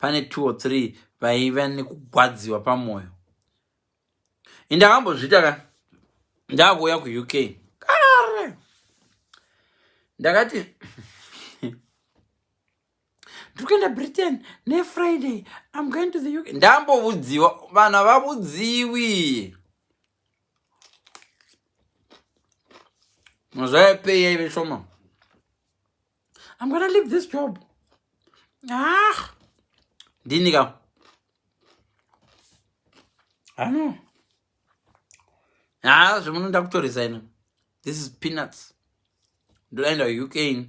Pane two or three vaiva nekugwadziwa pamwoyo. Indakambozviita ka ndakuuya kuUK kare, ndakati ndiri kuenda Britain neFriday, I'm going to the UK. Ndambovudziwa, vanhu havavudziwi. Mazuva epei yaive shoma. I'm gonna leave this job. Ah, ndini ka ano ha zvemunoda kutoresigna, this is peanuts, ndodaenda UK.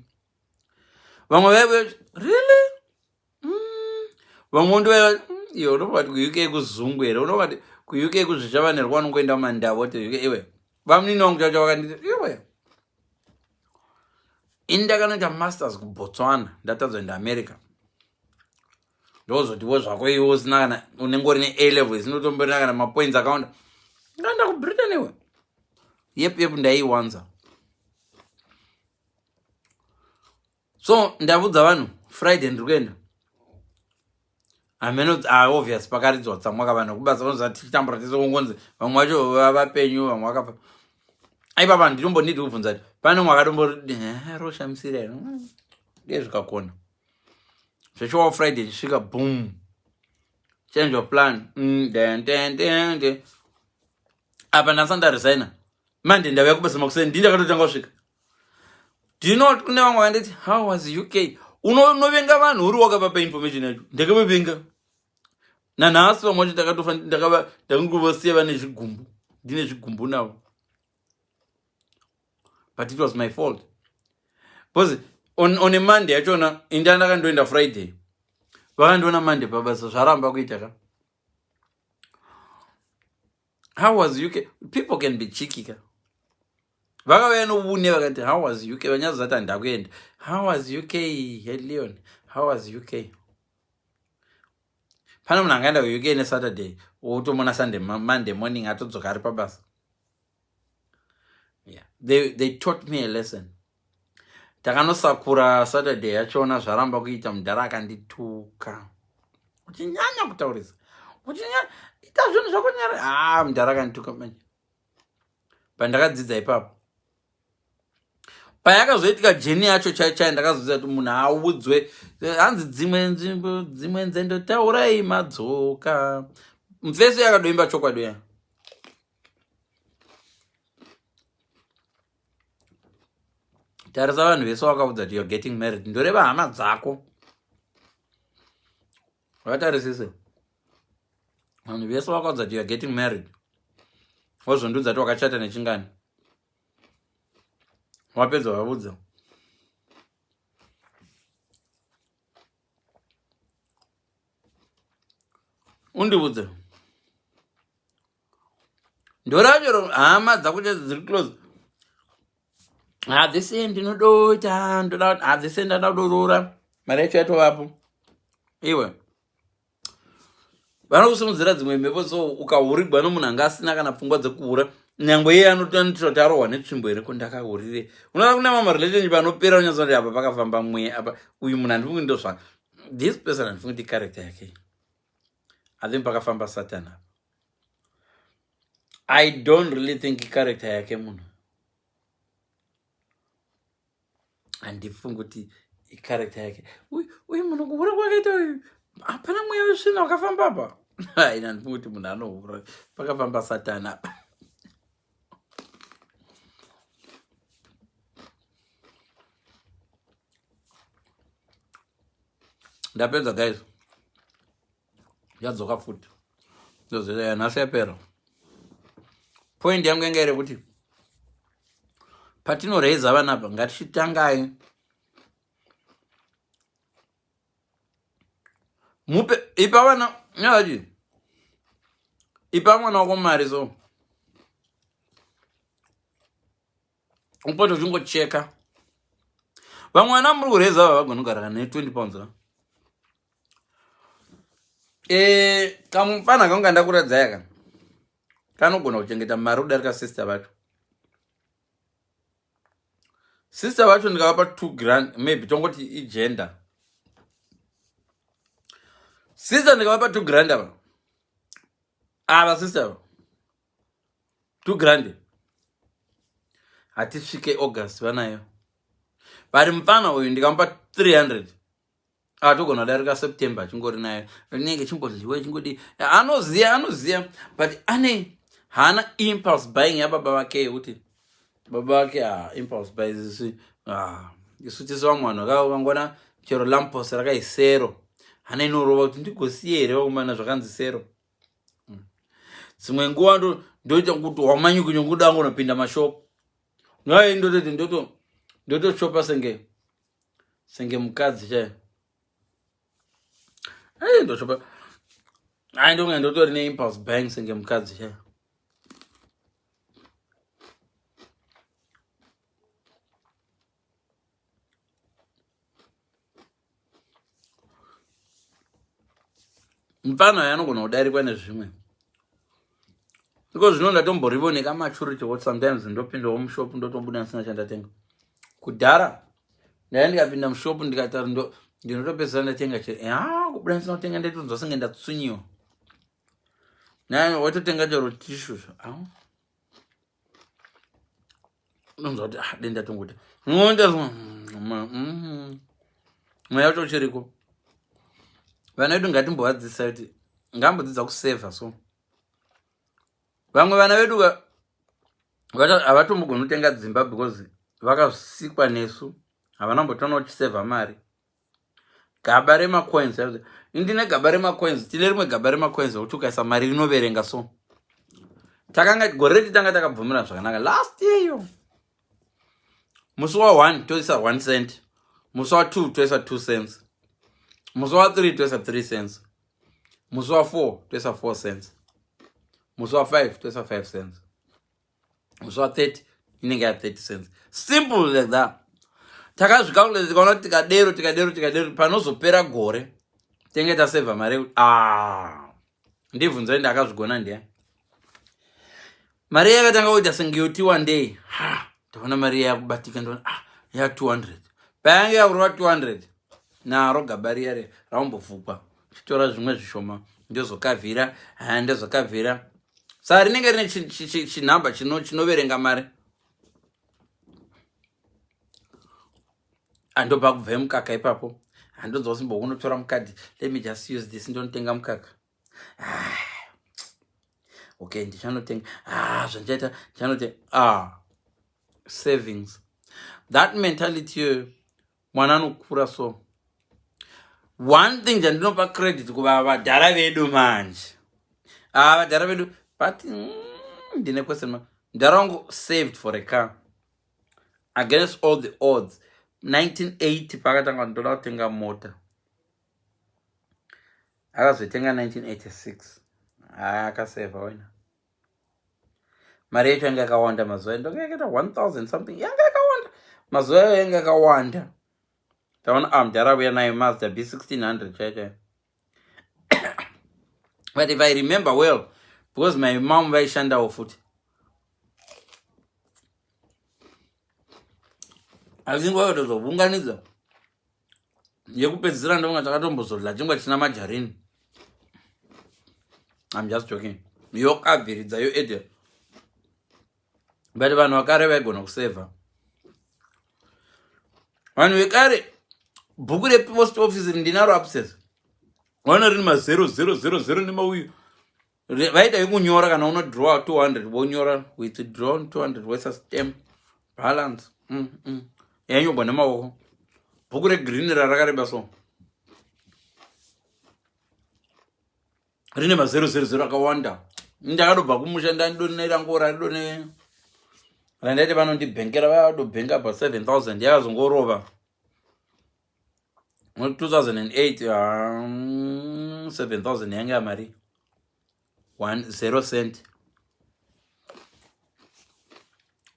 Vamwe vaive, "Really?" Vamwe ndovaiva, iwe unobva kuti kuUK kuzungu here? Unobva kuti kuUK kuzvichavanirwa, unongoenda mumandavo kuti UK. Iwe, vamunini vangu chacho vakanditi, "Iwe, ini ndakanoita masters kuBotswana, ndatadza kuenda America." Ndozotiwo zvako iwe usina kana unenge uri ne-A level, isinotomborina kana mapoints akawanda, ngaenda kuBritain iwe. Yep, yep, ndaiwanza. So ndavudza vanhu Friday ndiri kuenda. Hameno, ah, obvious pakaridzwa tsamwa ka vanhu kubasa vanoziva tichitambura tese, kungonzi vamwe vacho vapenyu, vamwe vakafa. Aipapa ndinombonidi kubvunza kuti pane umwe akatombo roshamisira here dee zvikakona zveshuwa. Friday chisvika, boom, change of plan. Den, den, den, den. Apa ndasati ndaresigna. Mande ndauya kubasa makuseni, ndii ndakatotanga kusvika. Do you know what, kune vamwe vanditi, "How was UK?" Unovenga vanhu uri wakavapa information yacho. Ndakavavenga nanhasi vamwe vacho, ndakatofa ndakangovasiya vane zvigumbu, ndine zvigumbu navo. But it was my fault because on a Monday yachona inda ndakandoenda Friday, vakandiona Monday pabasa, zvaramba kuita ka. "How was UK?" People can be cheeky ka. Vakauya noune vakati, "How was UK?" Vanyazozati handakuenda. "How was UK, head Leon? How was UK?" Pane munhu angaenda kuUK neSaturday, wotomona Sunday, Monday morning atodzoka ari pabasa. Yeah. They taught me a lesson. Takanosakura Saturday yachona, zvaramba kuita, mudhara akandituka, uchinyanya kutaurisa, uchinyanya ita zvinhu zvakonyara. Ah, mudhara akandituka manje. Pandakadzidza ipapo, payakazoitika journey yacho chai chai, ndakazoziva kuti munhu audzwe hanzi dzimwe nzvimbo, dzimwe nzendo taurai madzoka. Mufeso yakadoimba chokwadi ya. Tarisa vanhu vese wakaudza kuti you're getting married, ndoreva hama dzako, vatarisise vanhu vese wakaudza kuti you're getting married, wozondiudza kuti wakachata nechingani. Wapedza wavudza. Undiudze ndorachero hama dzako chadzo dziri close. Hadzise ndinodoita ndoda, hadzise ndada kudoroora, mari yacho yatovapo. Iwe, vanokusimudzira dzimwe mhepo. So ukahurigwa nomunhu anga asina kana pfungwa dzekuhura, nyangwe iye anotoita kuti arohwa netsvimbo here, ko ndakahurire. Unoona kune mamwe relationship anopera, unyatsa kuti apa pakafamba mweya apa. Uyu munhu handifungi ndozva this person, handifungi kuti character yake. I think pakafamba Satan apa. I don't really think character yake munhu, handifungi kuti icharacter yake uyu munhu. Kuhura kwakaita uyu, hapana mweya wesvina wakafamba apa. Aina, handifungi kuti munhu anohura, pakafamba Satani apa. Ndapedza guys, yadzoka futi ndozoya nhasi yapera. Point yangu yanga iri kuti patinoreza vana apa, ngatichitangai mupe, ipa vana nyati, ipa mwana wako mari, so upote uchingocheka. Vamwe vana muri kureza ava vagona kugara kana ne20 pounds ka. Kamufana kangu kandakuradzaya ka kanogona kuchengeta mari kudarika sister vacho. Sister vacho ndikavapa 2 grand, maybe tongoti igender. Sister ndikavapa 2 grand ava. Ava sister ava. 2 grand. Hatisvike August vanayo. Vari mupfana uyu ndikamupa 300. Atogona kudarika September achingori nayo. Rinenge chimbodyiwa chingodi. Anoziya anoziya but ane haana impulse buying yababa vake yekuti baba vake ah, impulse buy isu ah, isu tese vamwe vanhu vakangona chero lampos rakaisero hana inorova kuti ndigosiye here vakomana zvakanzi sero Dzimwe nguva ndoita kuti wamanyukunyuku kuda ngonopinda mashopu ngai ndototi ndoto ndotoshopa senge senge mukadzi chaiyo ai ndoshopa ai ndonge ndotori neimpulse buying senge mukadzi chaiyo. Mupfana uyo anogona kudarikwa nezvimwe iko zvino ndatomborivo nekamaturity what sometimes ndopindawo mushop ndotobuda ndisina chandatenga. Kudhara ndaiya ndikapinda mushop ndikata ndinotopedzisira ndatenga chero ah, kubuda ndisina kutenga ndaitonzwa senge ndatsunyiwa. Naye watotenga chero tishu ah. Unonzwa kuti ah, denda tongoita mweya wacho uchiriko. Vana vedu ngatimbovadzidzisa kuti ngambodzidza kusevha. So vamwe vana vedu havatombogoni kutenga dzimba because vakasikwa nesu havana kumbotoona uchisevha mari. Gaba remacoins, indine gaba remacoins, tine rimwe gaba remacoins rekuti ukaisa mari rinoverenga. So takanga gore retitanga takabvumira zvakanaka last year iyo musi wa1 toisa 1 cent, musi wa2 toisa 2 cents, musi wa3 toisa 3 cents, musi wa4 toisa 4 cents, musi wa5 toisa 5 cents, musi wa30 inenge ya 30 cents. Simple like that. Takazvicalculate tikaona kuti tikadero tikadero tikadero panozopera gore tenge tasevha mari yekuti ah, ndibvunzai ndakazvigona ndiya mari yakatanga kuita senge yoti one day ha ndaona mari yakubatika ndaona ah, ya 200 payange yakurova 200 naro gaba riya riya raumbovhukwa chitora zvimwe zvishoma ndozokavhira ha ndozokavhira. Saka rinenge rine chinhamba chinoverenga mari andobva kubva mukaka ipapo handonzwa simbo kunotora mukadhi. Let me just use this ndonotenga mukaka. Ah, okay, ndichanotenga ah, zvandichaita ndichanotenga ah, savings, that mentality iyoyo mwana anokura. So one thing chandinopa credit kuva vadhara vedu manje, ah, vadhara vedu, but ndine question mark. Mudhara wangu saved for a car against all the odds. 1980 paakatanga ndoda kutenga mota, akazotenga 1986. Akasevha wena mari yacho yanga yakawanda mazuva ndonga yakaita 1000 something, yanga yakawanda mazuva ayo, yanga yakawanda. Taona ah, mudhara auya nayo Mazda B1600 chaiyo chaiyo. But if I remember well, because my mom vaishandawo futi, I think vakatozovunganidza yekupedzisira. Ndonga takatombozodla chingwa chisina majarini. I'm just joking. Yokabviridza yoede, but vanhu vakare vaigona kusevha. Vanhu vekare, bhuku repost office ndinaro upstairs, vana rine ma 0 0 0 0 nemauyu. Vaita yekunyora kana unodraw 200 wonyora withdrawn 200 woisa stamp balance. Yainyorwa nemaoko, bhuku regreen rarakareba so rine ma 0 0 0 akawanda. Ndakadobva kumusha ndandonera ridone randaiti vanondibhenkera vadobhenka pa 7000 yakazongorova 2008. 7000 yange yamari 10 cent.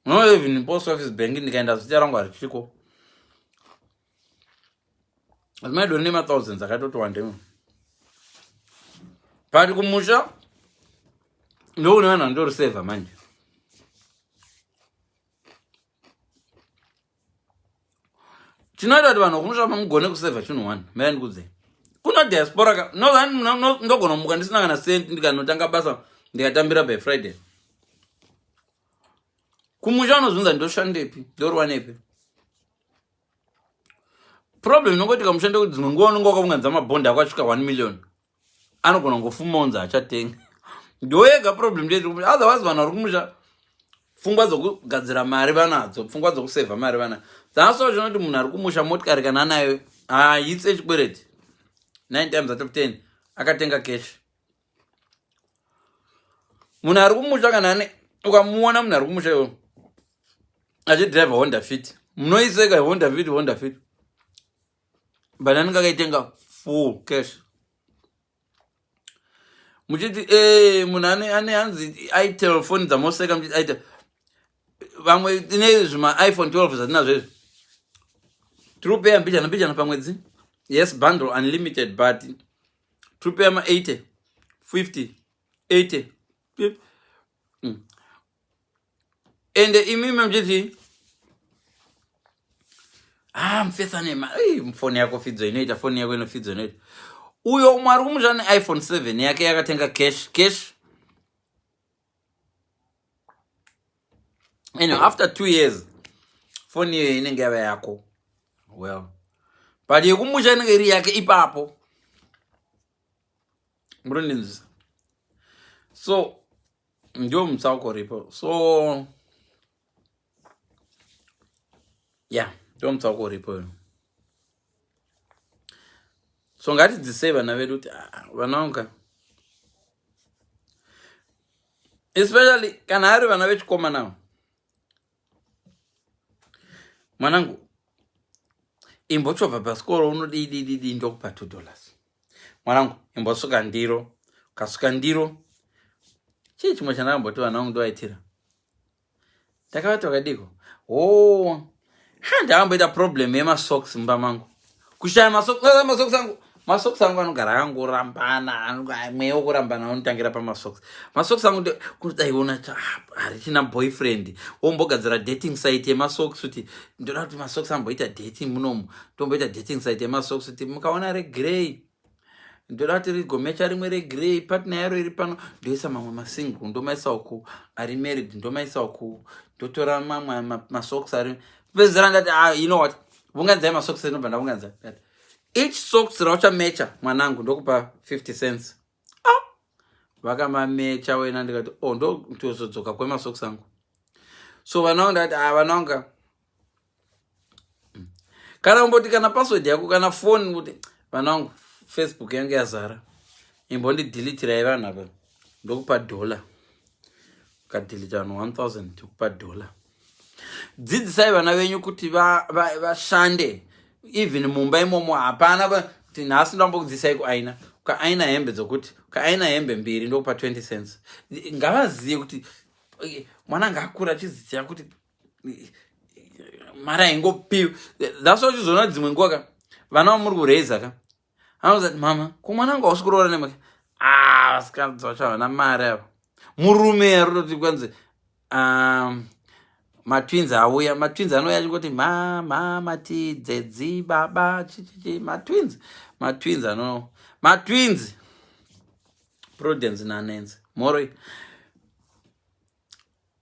No, even post office bank ndikaenda zita rangu harichiko, asi maidoni nemathousands akatoti wandemo. But kumusha ndoune vanhu vandorisevha manje. Chinoita kuti vanhu vokumusha mugone kusevha chinhu one, mira ndikudzei. Kuno diaspora ka ndogona kumuka ndisina kana cent, ndikanotanga basa ndikatambira by Friday. Kumusha unozunza, ndoshandepi, ndorwanepi? Problem inongoitika musha ndekuti dzimwe nguva unonge wakaunganidza mabhondi ako asvika 1 million, anogona kungofuma unzi achatenga. Ndoyega problem ndeyeti. Otherwise vanhu vari kumusha pfungwa dzokugadzira mari vanadzo, pfungwa dzokusevha mari vanadzo. Dzanaso zvinoti munhu ari kumusha motikari kana anayo haitse chikwereti, 9 times out of 10 akatenga cash. Munhu ari kumusha kana ane, ukamuona munhu ari kumusha iwo achidhiraivha Honda Fit, munoiseka, "Honda Fit, Honda Fit," but anenge akaitenga full cash. Muchiti e munhu ane hanzi itel foni dzamoseka, muchiti itel. Vamwe tine zvima iPhone 12 zvatinazvo izvi, tiri kupeya mbijana mbijana pamwedzi. Yes, bundle unlimited, but tiri kupeya ma80, 50, 80. Ende imimi muchiti, "Ah, mufesa nema foni yako fidzo inoita, foni yako inofidzo inoita." Uyo umwe ari kumusha neiPhone 7 yake yakatenga cash cash. Anyway, after 2 years foni iyoyo inenge yava yako. Well, but yekumusha inenge iri yake ipapo. Murondinzwisa? So ndio mutsauko uripo. So yeah, ndio mutsauko uripo. So ngatidzidzisei vana vedu kuti, ah, vana vangu, especially kana ari vana vechikomana, "Mwanangu, imbochovha bhasikoro, unodidididi, ndokupa $2. Mwanangu, imbosuka ndiro." Ukasuka ndiro, chii chimwe chandakamboti vana vangu ndovaitira? Ndakavati wakadiko o ha, ndakamboita problem yemasocks mumba mangu, kushaya masocks angu. Masocks angu anogara akangorambana. Mweya wokurambana unotangira pamasocks. Masocks angu kudaiona harichina boyfriend, wombogadzira dating site yemasocks, kuti ndoda kuti masocks amboita dating munomu. Tomboita dating site yemasocks, kuti mukaona regrey, ndoda kuti rigomecha rimwe regrey, partner yaro iri pano. Ndoisa mamwe masingle, ndomaisa uku, ari married ndomaisa uku, ndotora mamwe masocks ari pedzera. Ndati, "Ah, you know what, vunganidzai masocks." Ndobva ndavunganidza. "Each socks rauchamecha, mwanangu, ndokupa 50 cents." Ah! Vakamamecha wena. Ndikati, "Oh, ndo ndozodzoka kwemasocks angu." So vana vangu ndakati, "Ah, vana vanga, kana umboti kana password yako kana foni, kuti vana vangu, Facebook yangu yazara, imbondidhilitirai vanhu apa, ndokupa dhola. Ukadhilita vanhu 1000, ndikupa dhola." Dzidzisai vana venyu kuti vashande va, even mumba imomo. Hapana kuti nhasi ndambokudzidzisai kuaina. Ukaaina hembe dzokuti ukaaina hembe mbiri, ndokupa 20 cents. Ngavazive kuti mwana ngaakura achiziziva kuti mari haingopiwi. That's why uchizoona dzimwe nguva ka vana vamuri kureza ka anozati, "Mama, ko mwana wangu hausi kuroora nemake?" Ah, vasikadzi vacho havana mari ava. Murume arototi kwanzi, matwins auya. Matwins anouya achingoti mama, mati dzedzi baba chichichi. Matwins, matwins ano, matwins Prudence naNancy moroi.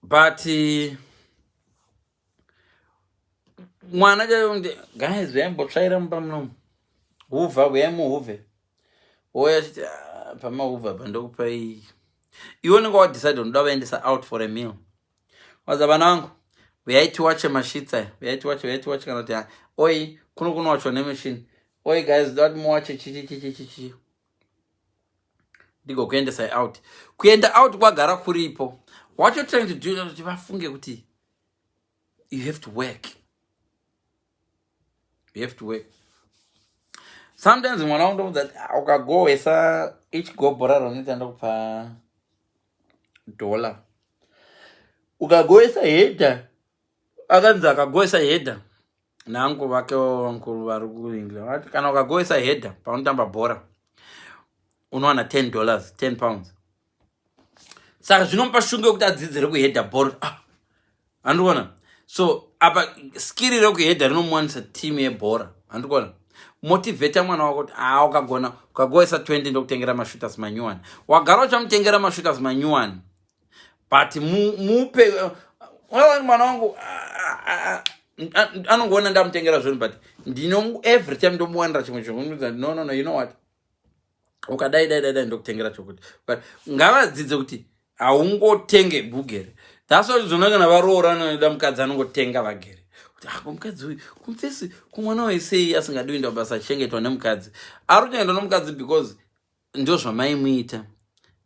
But mwana chayo, "Guys, uyambotsvaira mumba munomu, huvha, uyai muhuvhe." Ouya achiti, "Ah, pamahuvha pandokupai." Iwe unenge wadecide unoda vaendesa out for a meal. Waza, "Vana vangu, uyai tiwache masheets aya, uyai tiwache, uyai tiwache." Kana kuti, "Oi, kuno kunowachwa nemachine. Oi guys, dati muwache chichi chichi chichi, ndigokuendesai out." Kuenda out kwagara kuripo. What you're trying to do kuti vafunge kuti you have to work, you have to work. Sometimes mwana wangu ndomuudza kuti, "Ah, ukagohwesa each go bhora raunoita, ndokupa dhola. Ukagohwesa header." Akanzi akagohwesa header naangu vake vankuru vari kuEngland, vati kana ukagohwesa header paunotamba bhora, unowana $10, £10. Saka zvinomupa shungu yekuti adzidzire kuhedha bhora. Ah, handikuona? So apa skill rekuhedha rinomuwanisa timu yebhora, handikuona? Motivate mwana wako kuti a ukagona, ukagoesa 20, ndokutengera mashooters manyuwani. Wagara uchamutengera mashooters manyuwani, but mupe mwana wangu anongoona ndamutengera zvinhu, but ndino every time ndomuwanira chimwe chinhu. No, no, no, you know what, ukadai dai dai dai, ndokutengera chokuti. Ngavadzidze kuti haungotenge bhugere. That's why zvona kana varoora, anoda mukadzi anongotenga vagere kuti ako mukadzi uyu kumfesi kumwana wesei asingadi kuenda kubasa, achengetwa nemukadzi, ari kuchengetwa nomukadzi because ndo zvamaimuita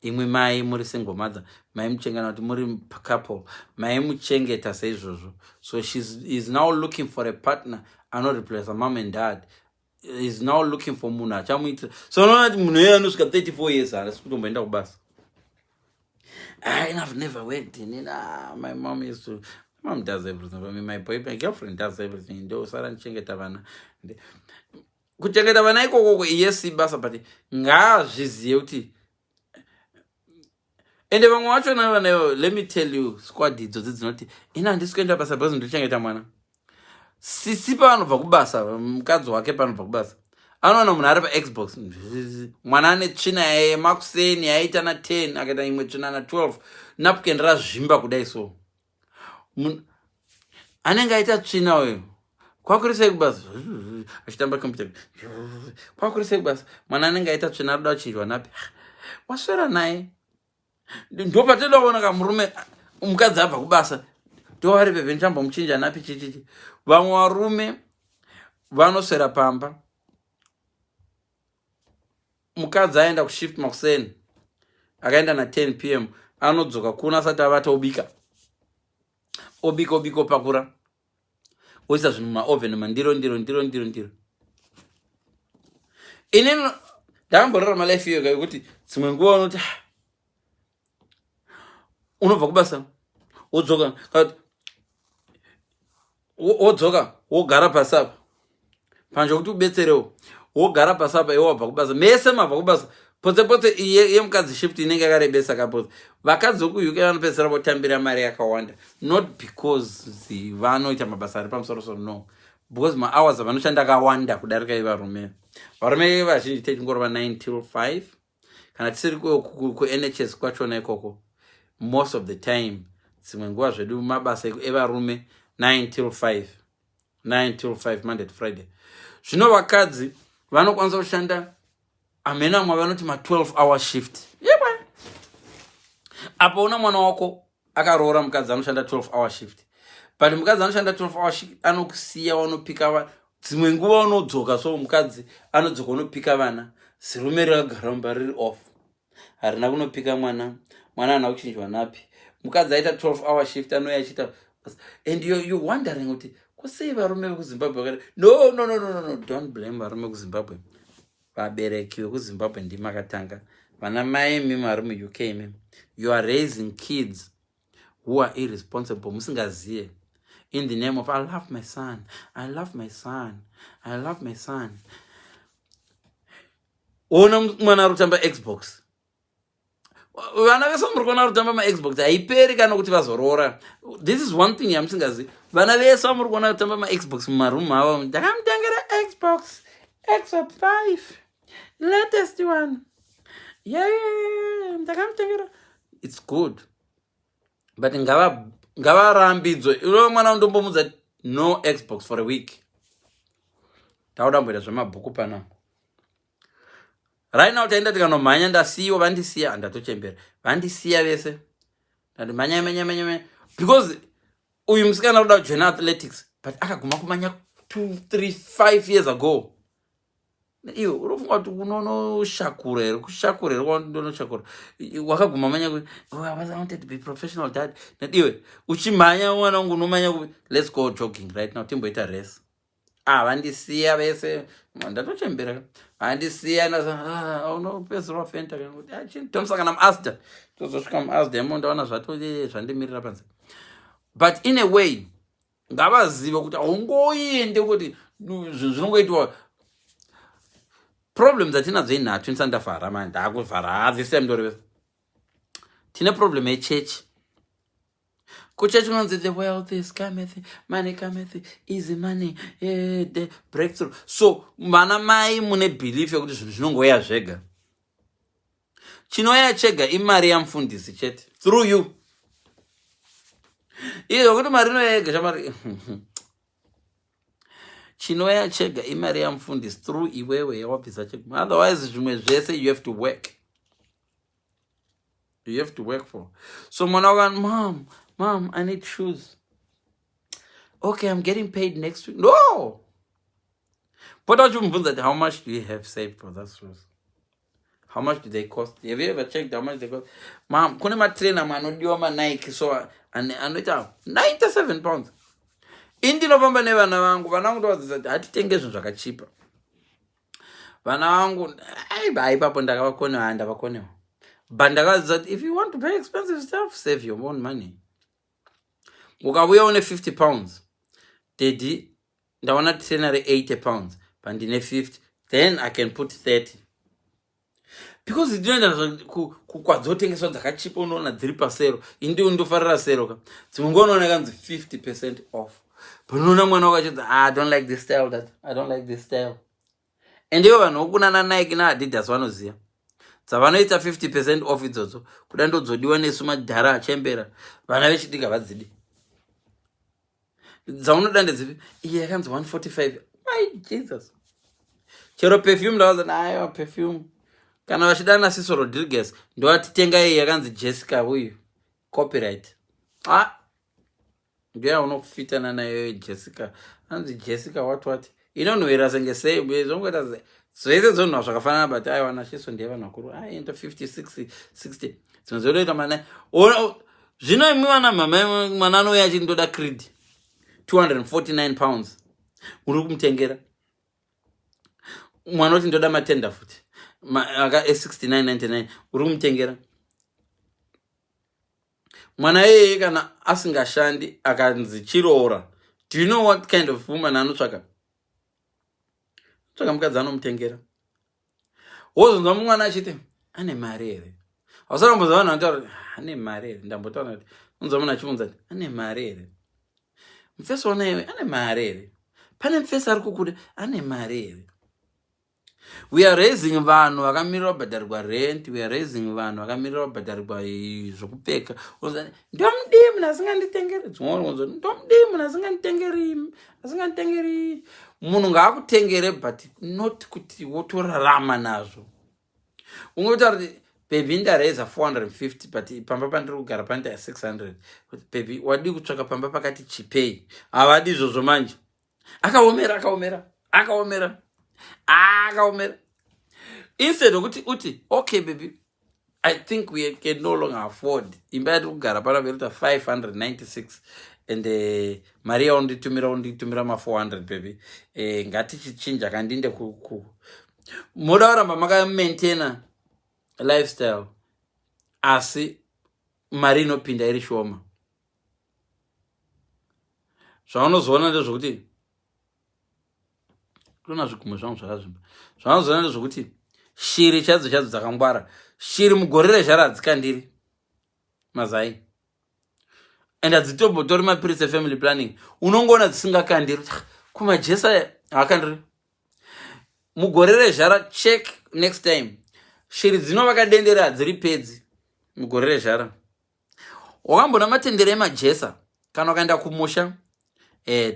imwe mai muri single mother, maimuchengeta kuti muri couple, maimuchengeta saizvozvo. So she is now looking for a partner anoreplace mom and dad, is now looking for munhu achamuitira. So unoona kuti munhu iye anosvika 34 years haasi kutomboenda kubasa. I've never worked in ah, my mom used to, my mom does everything for me, my boy, my girlfriend does everything, ndosara ndichengeta vana. Kuchengeta vana ikokoko, yes, basa, but ngaazvizive kuti ende vamwe vachona vana, let me tell you, squad idzodzi dzinoti ina handisi kuenda basa because ndochengeta mwana. Sisi pavanobva kubasa, mukadzi wake paanobva kubasa, anoona munhu ari paXbox, mwana ane tsvina yemakuseni yaita na10, akaita imwe tsvina na12, napkin razvimba kudai. So anenge aita tsvina uyo. Kwakurisei kubasa? Achitamba computer. Kwakurisei kubasa? Mwana anenge aita tsvina, arikuda kuchinjwa napi. Waswera naye. Ndo patinoda kuona kamurume, mukadzi abva kubasa, tovari pepe, ndichambomuchinja napi, chichichi. Vamwe varume vanoswera pamba, mukadzi aenda kushift makuseni, akaenda na10 p.m., anodzoka kuno asati avata, obika, obika, obika, opakura, oisa zvinhu mumaoven, mandiro, ndiro, ndiro, ndiro, ndiro. Inini ndakamborarama life iyo yekuti dzimwe nguva unoti, "Ah, unobva kubasa, wodzoka, kana wodzoka wogara pasi apa panzvo kuti ubetserewo, wogara pasi apa, iwe wabva kubasa, mese mabva kubasa, potse potse yemukadzi shift inenge yakarebesa kapotse. Vakadzi vekuUK vanopedzisira votambira mari yakawanda, not because vanoita mabasa ari pamusoro soro, no, because mahours avanoshanda akawanda kudarika ivarume. Varume vazhinji techingorova 9 till 5, kana tisiri kuNHS kwachona ikoko. Most of the time, dzimwe nguva zvedu mabasa evarume 9 till 5, 9 till 5, Monday to Friday. Zvino vakadzi vanokwanisa kushanda amene amwe vanoti ma12 hour shift. Yebwe, apo una mwana wako akaroora mukadzi anoshanda 12 hour shift, but mukadzi anoshanda 12 hour shift anokusiya wanopika dzimwe nguva unodzoka, so mukadzi anodzoka unopika vana, zirume rakagara mumba riri off, harina kunopika mwana, mwana haana kuchinjwa napi. Mukadzi aita 12 hour shift, anouya achiita, and you wondering kuti kusei varume vekuZimbabwe vakati no, no, no, no, no, no, don't blame varume vekuZimbabwe. Vabereki vekuZimbabwe ndimakatanga. Vana mai mimi vari muUK mimi, you are raising kids who are irresponsible musingaziye, in the name of "I love my son, I love my son, I love my son." Ona mwana ari kutamba Xbox. Vana vese muri kuona vari kutamba maXbox, haiperi kana kuti vazoroora. This is one thing yamusingazivi. Vana vese vamuri kuona kutamba maXbox mumarumu avo, "Ndakamutengera Xbox, Xbox 5, latest one, yeah, ndakamutengera." It's good, but ngavarambidzwe. Iwe mwana undombomudza, "No Xbox for a week, tauda mboita zvemabhuku panapa." Right now taenda tikanomhanya, ndasiyiwa, vandisiya, handatochembera, vandisiya vese. Ndati mhanya, mhanya, mhanya, mhanya, because uyu musikana kuda kujoina athletics, but akaguma kumanya 2 3 5 years ago. Iwe unofunga kuti unonoshakura here? Kushakura here kwaunonoshakura? Wakaguma manya ku, "Oh, I was wanted to be professional, dad." Iwe uchimhanya, mwana wangu, unomanya ku, let's go jogging right now, timboita race. Ah, vandisiya vese, ndatochembera, vandisiya. Ah, unopedzisira wafenta, tomusangana muAsda, tozosvika muAsda imo, ndaona zvato zvandimirira panze. But in a way ngavazive kuti haungoende kuti zvinhu zvinongoitwa. Problem dzatinadzo inhatu. Ndisati ndavhara mani, ndakuvhara this time, ndorevesa. Tine problem yechechi. Kuchechi unonzi, "The wealth is cometh, money cometh, easy money, the breakthrough." So vana mai mune belief yekuti zvinhu zvinongouya zvega. Chinouya chega imari yamufundisi chete through you. Izvo kuti mari inoya yega, shamari, chinouya chega imari yamufundisi through iwewe yawabvisa chega. Otherwise zvimwe zvese you have to work, you have to work for. So mwana wakani, "Mom, Mom, I need shoes." "Okay, I'm getting paid next week." No, pota uchimubvunza kuti, "How much do you have saved for that shoes? How much do they cost? Have you ever checked how much they cost, Mom? Kune matrainer amwe anodiwa, maNike, so anoita £97." Indinofamba nevana vangu. Vana vangu ndovadzidzisa kuti hatitenge zvinhu zvakachipa. Vana vangu, aiba, ipapo ndakavakonewa, handavakonewa, but ndakavadzidzisa kuti if you want to pay expensive stuff, save your own money. Ukavuya une £50, "Daddy, ndaona trainer re£80, pandine 50, then I can put 30," because ndinoenda kwadzotengeswa dzakachipa, unoona dziri pasale. Indi ndofarira sale ka. Dzimwe nguva unoona kanzi 50% off. Panoona mwana wakachidza, "Ah, I don't like this style, that I don't like this style." And ivo vanhu vokunana Nike naAdidas vanoziva dzavanoita 50% off idzodzo, kuda ndodzodiwa nesu madhara achembera. Vana vechidiki havadzidi. "Dzaunoda ndedzipi?" "Iye yakanzi 145." My Jesus! Chero perfume ndavaza, aiwa, perfume kana vachida naSiso Rodriguez, ndovati iyi yakanzi Jessica uyu copyright. A, ndoyaunokufitana nayo Jessica, anzi Jessica what what, inonhuhwira senge sei, zvongoita zvese dzonhuhwa zvakafanana, but aiwa, nachiso ndiye vanhu vakuru. Aenda 50, 60, 60, dzimwe dzotoita mana. Zvino imi vana mama, mwana anouya achiti, "Ndoda Creed," £249, uri kumutengera. Mwana oti, "Ndoda matenda futi aka e69.99," uri kumutengera. Mwana iyeye kana asingashandi, akanzi chiroora, do you know what kind of woman anotsvaka? Tsvaka mukadzi anomutengera. Wozonzwa mumwana achiti, "Ane mari here?" Hausarambonza vanhu vanotaura kuti, "Ane mari here?" Ndambotaura kuti unzwa munhu achibvunza kuti, "Ane mari here mufesi wana iwe? Ane mari here? Pane mufesi ari kukuda, ane mari here?" We are raising vanhu vakamirira kubhadharirwa rent. We are raising vanhu vakamirira kubhadharirwa zvokupfeka. "Ndomudii munhu asinganditengeri?" "Ndomudii munhu asinganditengeri, asinganditengeri?" Munhu ngaakutengere, but not kuti wotorarama nazvo. Ungotaura kuti, "Baby, ndareza 450, but pamba pandiri kugara panoita 600. Baby, wadii kutsvaka pamba pakati chipei?" Havadi izvozvo. Manje akaomera, akaomera, akaomera, akaomera. Instead okuti uti, "Okay baby, I think we can no longer afford imba yatiri kugara pana verita 596, and mari yaunditumira, unditumira ma400, baby, ngatichichinja kandinde." Muda kuramba makamaintaina lifestyle, asi mari inopinda iri shoma. Zvaunozoona ndezvokuti, tona zvigumwe zvangu zvakazvimba. Zvaunozoona ndezvokuti shiri chaidzo chaidzo dzakangwara, shiri mugore rezhara hadzikandiri mazai, and hadzitombotori mapiritsi efamily planning. Unongoona dzisingakandiri kumajesa, haakandiri mugore rezhara. Check next time, shiri dzinovaka dendere hadziri pedzi mugore rezhara. Wakambona matendere emajesa? Kana ukaenda kumusha,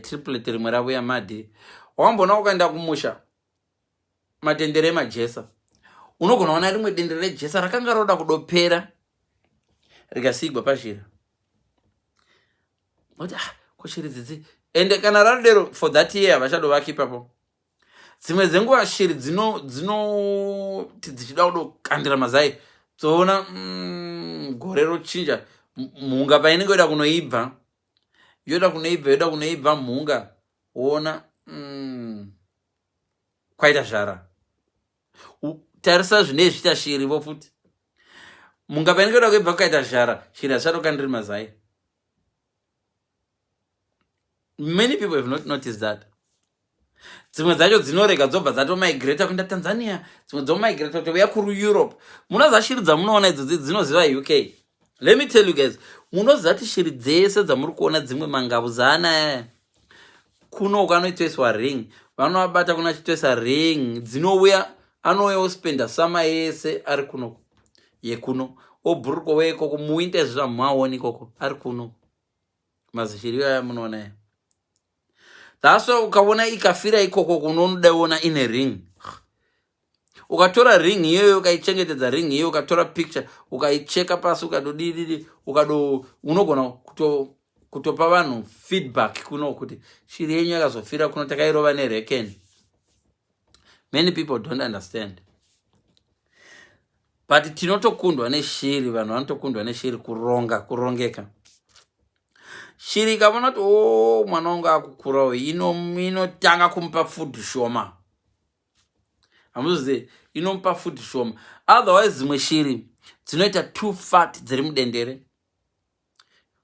triplet rimwe ravuya madhi. Wakambona ukaenda kumusha matendere emajesa, unogona kuona rimwe dendere rejesa rakanga roda kudopera, rikasigwa pazhira oti, "Ah, ko shiri dzidzi?" Ende kana rarodero, for that year havachadovaka ipapo. Dzimwe dzenguva shiri dzinoti dzichida kudokandira mazai, dzoona gore rochinja, mhunga painenge yoda kunoibva, yoda kunoibva, yoda kunoibva mhunga, woona kwaita zvara. Tarisa zvinei zviita shirivo futi. Mhunga painenge yoda kuibva, kukaita zhara, shiri hazichatokandiri mazai. Many people have not noticed that. Dzimwe dzacho dzinorega, dzobva dzatomigrata kuenda Tanzania, dzimwe dzomigrata kutouya kuEurope. Munoziva shiri dzamunoona idzodzi dzinoziva UK? Let me tell you guys, Munoziva kuti shiri dzese dzamuri kuona dzimwe mangavu zaana aya kuno ukanoitoiswa ring, vanovabata kuna chitoisa ring, dzinouya, anouya ospenda sama yese ari kuno yekuno, obhuruko weye ikoko muwinter. Izvo zvamumaoni ikoko ari kuno, mazishiri aya munoona aya. That's why ukaona ikafira ikoko kunonodaiona ine ring. Ukatora ring iyoyo, ukaichengetedza ring iyoyo, ukatora picture, ukaicheka pasi, ukadodididi, ukado, unogona kutopa vanhu feedback kuno kuti shiri yenyu yakazofira kuno, takairova nereken. Many people don't understand, but tinotokundwa neshiri. Vanhu vanotokundwa neshiri kuronga, kurongeka. Shiri ikavona kuti o oh, mwana wangu akukurawo, inotanga kumupa food shoma. Hamuzive, inomupa food shoma. Otherwise dzimwe shiri dzinoita too fat dziri mudendere.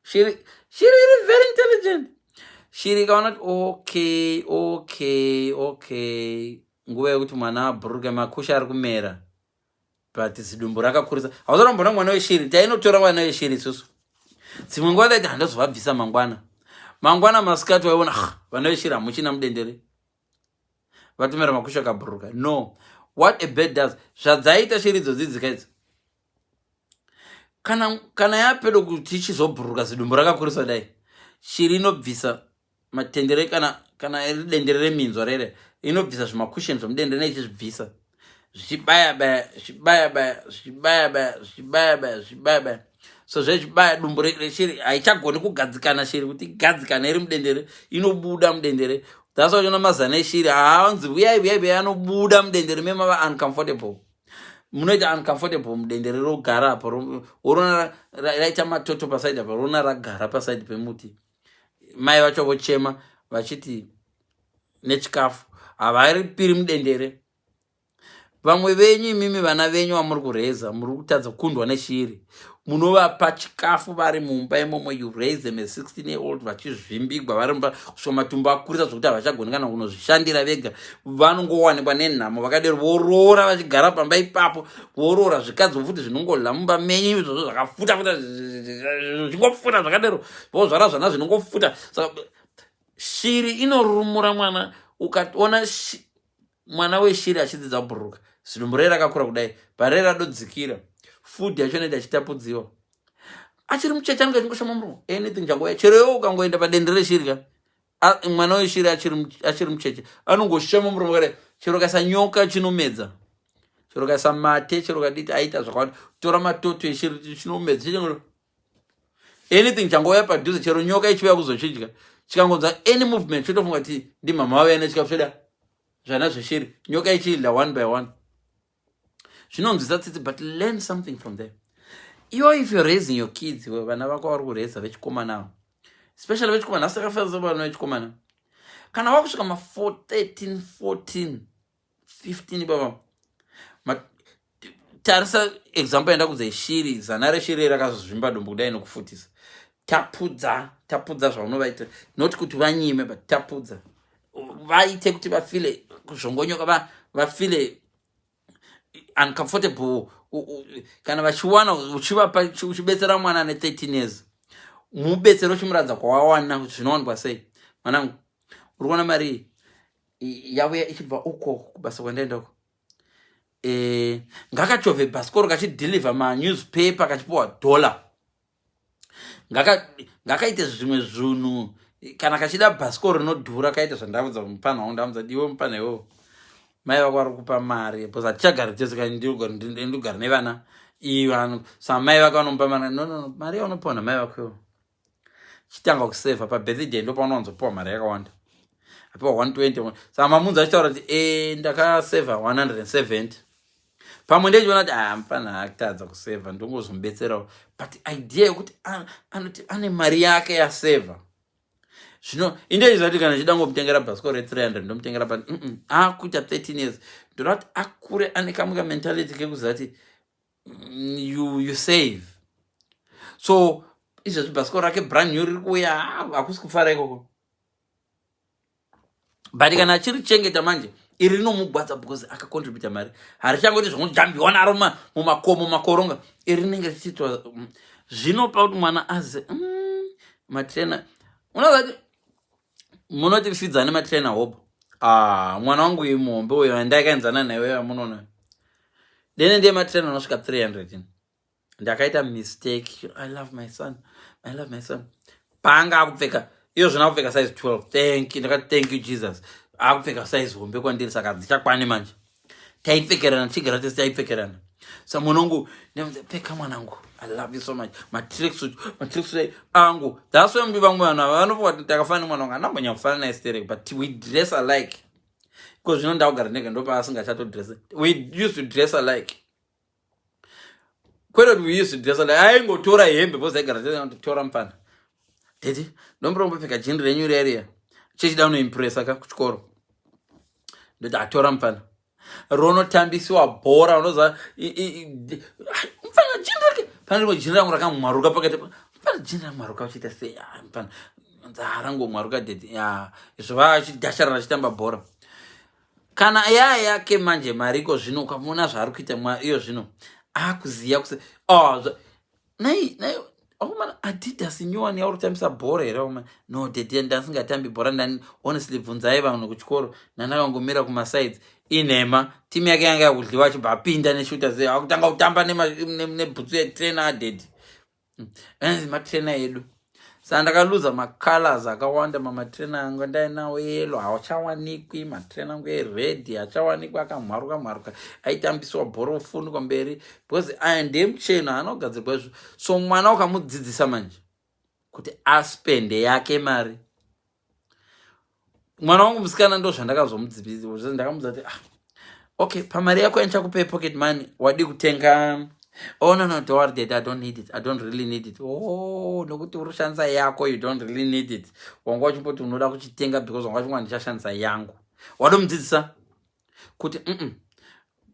Shiri iri very intelligent. Shiri ikaona kuti okay, nguva yekuti mwana abhuruke, makusha ari kumera, but zidumbu rakakurisa. Hauzorambona mwana weshiri. Tainotora mwana weshiri isusu dzimwe nguva taiti handazovabvisa mangwana. Mangwana masikati waiona vana veshiri hamuchina mudendere, vatomera makusha, akabhuruka. No, what a bird does, zvadzaita shiri idzodzi dzikaidzi, kana yapedo kuti ichizobhuruka, zidumbu rakakurisa dai, shiri inobvisa matendere. Kana iri dendere reminzwa rere, inobvisa zvimakusheni zvomudendere, neichizvibvisa zvichibaya baya, zvichibaya baya, zvichibaya baya, zvichibaya baya, zvichibaya baya. So zvezvibaya dumbu reshiri, haichagoni kugadzikana. Shiri kuti igadzikane iri mudendere, inobuda mudendere. That's why uchiona mazana eshiri haanzi uyai, uyai, uyai, anobuda mudendere memava uncomfortable. Munoita uncomfortable mudendere, rogara apo, worona raita matoto pasaidi apa, rona ragara pasaidi pemuti. Mai vacho vochema vachiti nechikafu havaripiri mudendere. Vamwe venyu imimi, vana venyu vamuri kureza, muri kutadza kukundwa neshiri. Munovapa chikafu vari mumba imomo. You raise them, a 16 year old, vachizvimbigwa vari mumba kusvika matumbu akurisa zvokuti havachagoni kana kunozvishandira vega. Vanongowanikwa nenhamo vakadero, voroora vachigara pamba ipapo, voroora zvikadzi futi zvinongodla mumba menyu izvozvo, zvakafuta futa, zvichingofuta zvakadero, vozvara zvana zvinongofuta. Saka shiri inorumura mwana. Ukaona mwana weshiri achidzidza kubhururuka, zidumbu rei rakakura kudai, parei radodzikira, food yacho inoita achitapudziwa achiri mucheche, anenge achingoshama muromo, anything changouya. Chero iwe ukangoenda padendere reshiri ka, mwana weshiri achiri mucheche anongoshama muromo kadai. Chero kaisa nyoka chinomedza, chero kaisa mate, chero kaditi aita zvakawanda, tora matoto eshiri, chinomedza. Anything changouya padhuze, chero nyoka ichiuya kuzochidya, chikangonzwa any movement chotofunga kuti ndimama vauya nechikafu choda. Zvana zveshiri, nyoka ichiidya one by one, zvinonzwisa tsitsi, but learn something from there. Iwo, if you're raising your kids, iwe vana vako vari kureza vechikomana, especially vechikomana, asi takafanisa vana vechikomana, kana wakusvika ma 13, 14, 15 baba, tarisa example yanda kudza ishiri. Zana reshiri rakazozvimba dumbu kudai nokufutisa. Tapudza, tapudza zvaunovaita, not kuti vanyime, but tapudza, vaite kuti vafile kuzvongonyoka, vafile uncomfortable. Kana vachiwana, uchivapa, uchibetsera mwana ane 13 years, mubetsero, uchimuratidza kwawawana, kuti zvinowanikwa sei. Mwanangu, uri kuona mari iyi yauya ichibva uko kubasa kwandaenda uko, ngakachovhe bhasikoro kachidhilivha manewspaper, kachipiwa dollar, ngakaite zvimwe zvinhu. Kana kachida bhasikoro rinodhura, kaita zvandaudza mupana wangu. Ndamudza, iwe mupana iwewo, mai vako vari kupa mari because hatichagari tese, ndigara nevana ivanhu. Saka mai vako vanomupa mari. No, no, no, mari yaunopiwa namai vako iwo, chitanga kusevha. Pabirthday ndo paunowanzopiwa mari yakawanda, apiwa 120. Saka mamunzi achitaura kuti ndakasevha 170. Pamwe ndechiona kuti ah, mufana akutadza kusevha, ndongozomubetserawo. But idea yekuti anoti ane mari yake yasevha zvino, indechiziva kuti kana chida ngomutengera bhasikoro re300, ndomutengera pa akuita 13 years, ndoda kuti akure ane kamwe kamentality kekuziva kuti you save. So izvezvi bhasikoro rake brand new riri kuuya, hakusi kufara ikoko, but kana achirichengeta manje, iri rinomugwadza because akacontributa mari. Harichangoti zvongojambiwa naro mumakomo makoronga. Iri rinenge richiitwa. Zvinopa kuti mwana aze matrainer. Unoziva kuti munoti fidza nematrainer hobo. Ah, mwana wangu uyu muhombe uyo andakaenzana naye amunoona dene ndiye matrainer anosvika 300. Ndakaita mistake. I love my son, I love my son. Paanga akupfeka iyo zvino akupfeka size 12. Thank you. Ndakati, "Thank you, Jesus." Akupfeka size hombe kwandiri, saka dzichakwani manje. Taipfekerana, tichigara tese taipfekerana. Sa mwana wangu pfeka, mwanangu, I love you so much. Matracksuit, matracksuit angu. That's why mbi vamwe vanhu ava vanofunga kuti takafanana nemwana wangu. Andambonyakufanana naye sterek, but we dress alike. Because zvino ndakugara ndega, ndopa asingachatodress. We used to dress alike, kwete kuti we used to dress alike. Aingotora hembe because aigara tora mufana, "Daddy, ndomborongopfeka jini renyu reriya." Chechida unoimpressa ka kuchikoro. Ndoti, "Atora mufana." Ronotambisiwa bhora, unoziva mufana jini rake. Pane rimwe jini rangu rakamwaruka pakati. Mufana, jini ramwaruka uchiita sei? Ah, mufana, rangomwaruka, daddy. Ya, izvo vachidhasharara achitamba bhora. Kana yaa yake manje mariko zvino, ukamuona zvaari kuita iyo zvino, akuziya kuse, oh, nai nai akomana, Adidas nyowani yauri kutambisa bhora here akomana? No daddy, ndasingatambi bhora ndani. Honestly, bvunzai vanhu kuchikoro, ndandakangomira kumasides. Inhema. Timu yake yanga yakudliwa, achibva apinda neshuta ze akutanga kutamba nebhutsu yetrainer adaddy. Matrainer edu. Saka ndakaluza macolors akawanda mamatrainer angu ndainawo. Yellow hauchawanikwi, matrainer angu ered hachawanikwi, akamharuka mharuka, aitambiswa bhora ofunikwa mberi because aya ndemucheno anogadzirwa izvo. So mwana ukamudzidzisa manje kuti aspende yake mari, mwana wangu musikana, ndo zvandakazomudzidzisa. Ndakamudza kuti, "Ah, okay, pamari yako yandichakupei pocket money, wadi kutenga?" "Oh no, don't worry, Dad, I don't need it. I don't really need it." Oh, nokuti uri kushandisa yako, you don't really need it. Wanga uchimboti unoda kuchitenga because wanga uchinga ndichashandisa yangu. Wadomudzidzisa kuti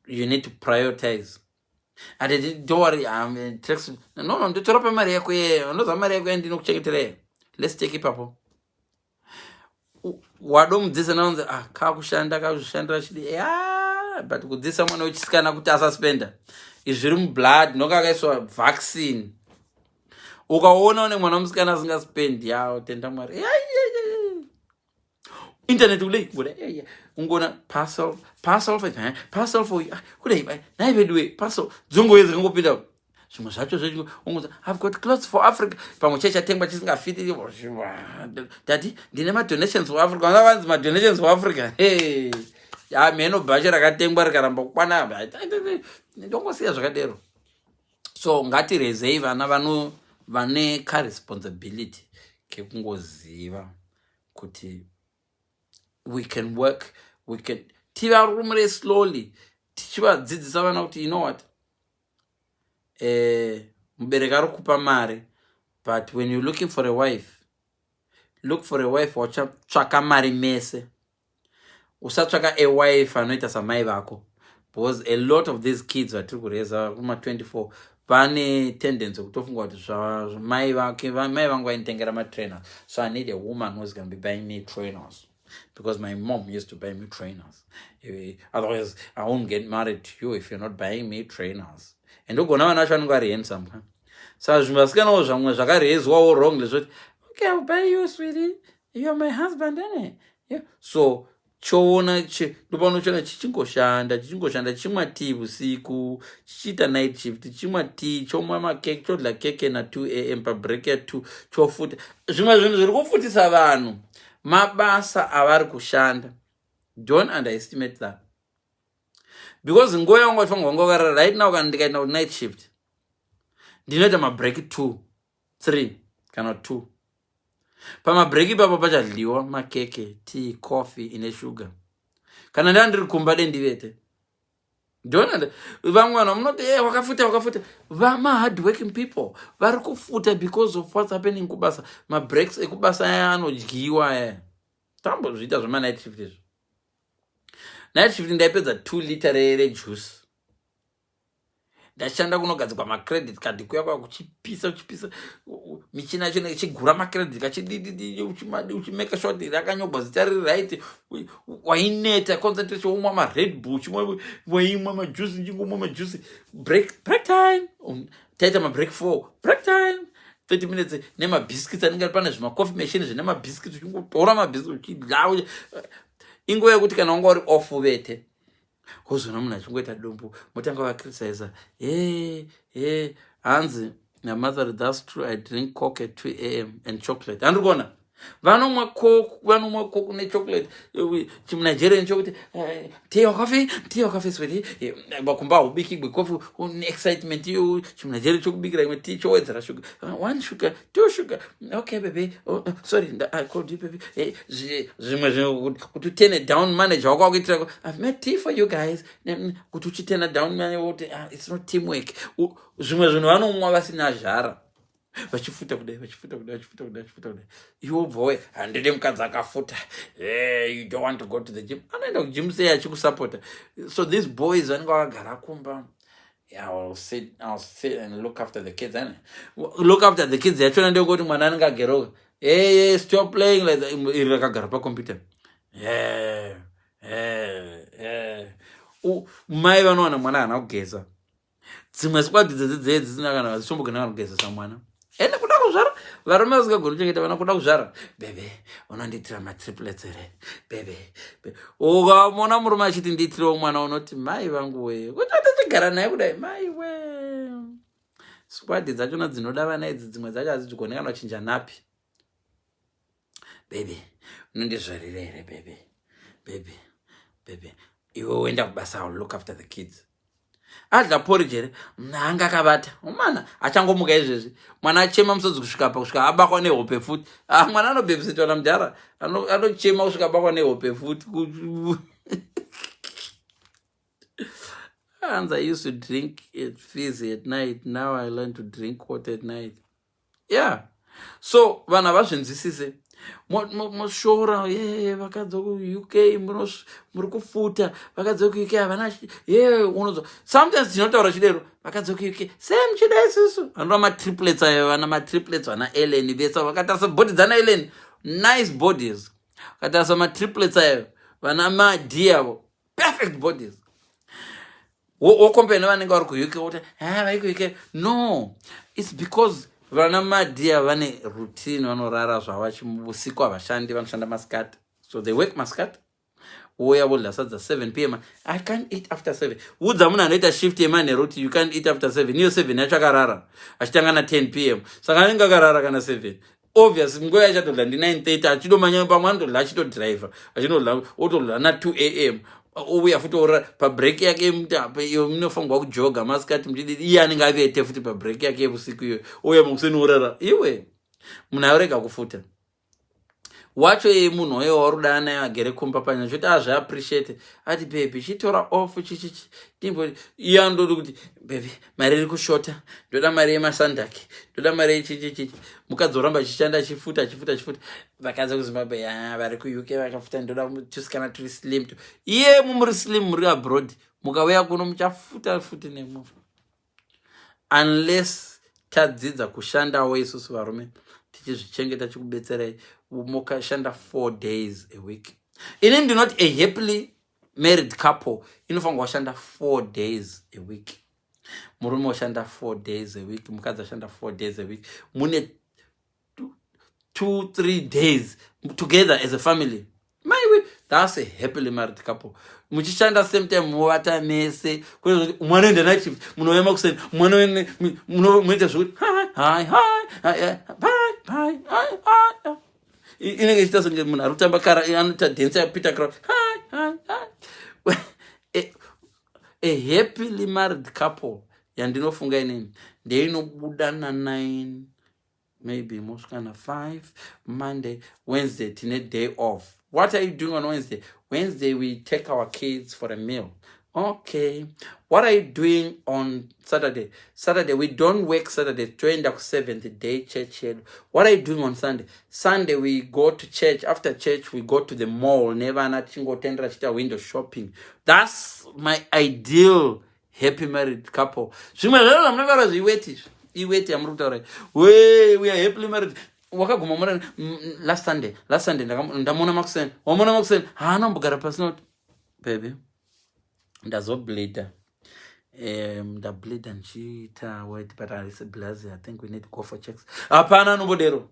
you need to prioritize. Ati, "Don't worry, no, ndotora pamari yako ye, unoziva mari yako yandinokuchengeterei. Let's take ipapo." Wadomudzidzisa naunzi, ah, kakushanda, kakuzvishandira chidi ya. But kudzidzisa mwana wechisikana kuti asaspenda, izvi zviri mublood, noka akaiswa vaccine. Ukaona une mwana musikana asingaspendi, ya, tenda Mwari. Internet kudai kudai, ungoona parcel, parcel for parcel for you kudai. Nai veduwe, parcel dzongouye dzikangopinda. Zvimwe zvacho zvecho ungoza, "I've got clothes for Africa." Pamwe chechatengwa chisingafiti. "Daddy, ndine madonations for Africa." Vanga vanzi madonations for Africa. Hey, ya, mheno bhachi rakatengwa rikaramba kukwana, ndongosiya zvakadero. So ngatirezei vana vano vane karesponsibility kekungoziva kuti we can work, we can tivarumure slowly, tichivadzidzisa vana kuti, you know what, mubereki ari kupa mari, but when you're looking for a wife, look for a wife wachatsvaka mari mese. Usatsvaka a wife anoita samai vako, because a lot of these kids vatiri kureza kuma24 vane tendency yekutofunga kuti mai vake, mai vangu vainditengera matrainers, so I need a woman who's going to be buying me trainers because my mom used to buy me trainers. Otherwise I won't get married to you if you're not buying me trainers. And ugona vana vacho vanenge vari handsome. Saka zvimwe vasikanawo zvamwe zvakarezwawo wrongly zvoti, "Okay, I'll buy you, sweetie, you're my husband, ene." Yeah. So choona ndopanochiona chichingoshanda, chichingoshanda, chichimwa tii usiku, chichiita night shift, chichimwa tii, chomwa makeke, chodla keke na2 a.m. pabreak ya2, chofuta. Zvimwe zvinhu zviri kufutisa vanhu mabasa avari kushanda. Don't underestimate that, because nguva yangu vatifanirwa kunge vakarara right now, kana ndikaenda kunight shift, ndinoita mabreak 2, 3 kana 2. Pamabreak ipapo pachadliwa makeke, tea, coffee ine shuga. Kana ndaa ndiri kumba, dendivete. Ndona vamwe vanhu munoti, "E, wakafuta, wakafuta." Vamahard working people vari kufuta because of what's happening kubasa. Mabreaks ekubasa aya anodyiwa aya. Tambozviita zvemanight shift izvo. Night shift ndaipedza 2 liter rejuice. Ndashanda kunogadzikwa macredit card kuya kwa, kuchipisa, kuchipisa, michina yacho ichigura macredit kachidididi, uchimake sure kuti rakanyogwa zita riri right. Waineta, concentration, womwa maRed Bull, chimwe waimwa majuice, chingomwa majuice. Break, break time. Taita mabreak, 4 break time, 30 minutes nemabiscuits anenge ari pane zvimacoffee machine zvine mabiscuits, uchingotora mabiscuits uchidya. Inguva yekuti kana wanga uri off, uvete, wozoona munhu achingoita dumbu, motanga vacriticiza. He he, hanzi naMother, "That's true, I drink Coke at 2 a.m. and chocolate." Handiri kuona vanomwa Coke, vanomwa Coke nechocolate. ChimuNigerian chokuti tea or coffee, tea or coffee, sweetie. Kumba haubikigwe coffee, excitement iyo. ChimuNigerian chokubikira imwe tea, chowedzera sugar, one sugar, two sugar. "Okay baby." "Oh, sorry, I called you baby." Zvimwe kuti uturn down manager wako wakuitira, "I've made tea for you guys," kuti uchiturn down kuti, ah, it's not teamwork. Zvimwe zvinhu vanomwa vasina zhara, vachifuta kudai, vachifuta kudai, vachifuta kudai, vachifuta kudai. Iwe ubva we, "Handidi mukadzi akafuta." Hey, you don't want to go to the gym. Anoenda kugym sei achikusapota? So these boys vanenge vakagara kumba. I'll sit and look after the kids. Ane look after the kids yachona ndeyekuti mwana anenge ageroka, "Hey, stop playing like that." Iri rakagara pacomputer. Yeah. Mai vanowana mwana haana kugeza. Dzimwe squad dzedzi dzee dzisina kana dzichombogona kana kugezesa mwana. Ende kuda kuzvara, varume vasingagoni kuchengeta vana, kuda kuzvara. "Baby, unondiitira matriplets here, baby?" Ukamona murume achiti, "Ndiitirewo mwana," unoti, "Mai vangu we, kuti atichigara naye kudai, mai we." Squad dzachona dzinoda vana idzi, dzimwe dzacho hadzidzigoni kana kuchinja nappy. "Baby, unondizvarira here, baby, baby, baby?" Iwe uenda kubasa, look after the kids. Adya porridge here? Anga akavata umana, achangomuka izvezvi. Mwana achema musodzi kusvika pa kusvika abakwa nehope futi. Ah, mwana anobhebhisitwa namudhara, anochema kusvika abakwa nehope futi. Hanzi, "I used to drink it fizzy at night. Now I learn to drink water at night." Yeah, so vanhu havazvinzwisise. Moshora ye vakadzi vekuUK, muri kufuta. Vakadzi vekuUK havana ye. Unonzwa sometimes tinotaura chidero, vakadzi vekuUK same chida isusu vanova matriplets ayo, vana matriplets, vana Ellen vese vakatarisa body dzana Ellen, nice bodies. Vakatarisa matriplets ayo, vana madi avo, perfect bodies. Wocompare nevanenge vari kuUK, woti, "Ha, vari kuUK." No, it's because vana madhia vane routine, vanorara zvavo usiku, havashandi, vanoshanda masikati. So they work masikati, wouya vodya sadza 7 p.m. "I can't eat after 7." Udza munhu anoita shift yemanheru kuti you can't eat after 7. Iyo 7 yacho akarara achitanga na10 p.m., saka anenge akarara kana 7. Obvious, nguva yachatodya ndi 9:30, achidomanya. Pamwe anotodya achitodhiraivha, achinodya, otodya na2 a.m., ouya futi orara pabreak yake. Iyo munofanirwa kujoga masikati muchidii, iye anenge avete futi pabreak yake yeusiku iyoyo, ouya makuseni orara. Iwe munhu ayorega kufuta wacho iye, munhu wayo wauri kudaa naye agere kumba panya choti azviappreciate, ati, "Baby, chitora off chichichi timbo." Iye anondodi kuti, "Baby, mari iri kushota, ndoda mari yemasandaki, ndoda mari yechichichichi." Mukadzi oramba achishanda, achifuta, achifuta, achifuta. Vakadzi kuZimbabwe ya vari kuUK vakafuta, "Ndoda tusikana turi slim." Iye mumuri slim, muri abroad, mukauya kuno muchafuta futi nemu, unless tadzidza kushandawo isusu varume tichizvichengeta, chikubetserai mukashanda 4 days a week. Ini ndinoti a happily married couple inofanirwa kushanda 4 days a week. Murume oshanda 4 days a week, mukadzi ashanda 4 days a week, mune 2, 3 days together as a family. Maiwe, that's a happily married couple. Muchishanda same time, movata mese. Mwana oenda night shift, munouya makuseni, mwana munoita zvokuti hi hi hi, bye bye, hi hi. Inenge ichiita senge munhu ari kutamba kara, anoita dance yaPeter Crouch, hi hi hi. A happily married couple yandinofunga inini ndeinobuda na9, maybe mosvika na5 Monday. Wednesday tine day off. What are you doing on Wednesday? Wednesday we take our kids for a meal. Okay, what are you doing on Saturday? Saturday we don't work. Saturday toenda kuSeventh Day church yedu. What are you doing on Sunday? Sunday we go to church. After church we go to the mall nevana, tichingotendera, chiita window shopping. That's my ideal happy married couple. Zvimwe zvero zvamunotaura zviweti izvi, iweti yamuri kutaura. We are happily married. Wakaguma mura last Sunday, last Sunday ndamuona makuseni, wamuona makuseni, haana kumbogara pasina kuti, "Baby, ndazobleeda." Ndableeda ndichiita wet, but harisi blazi. I think we need to go for checks. Hapana anombodero.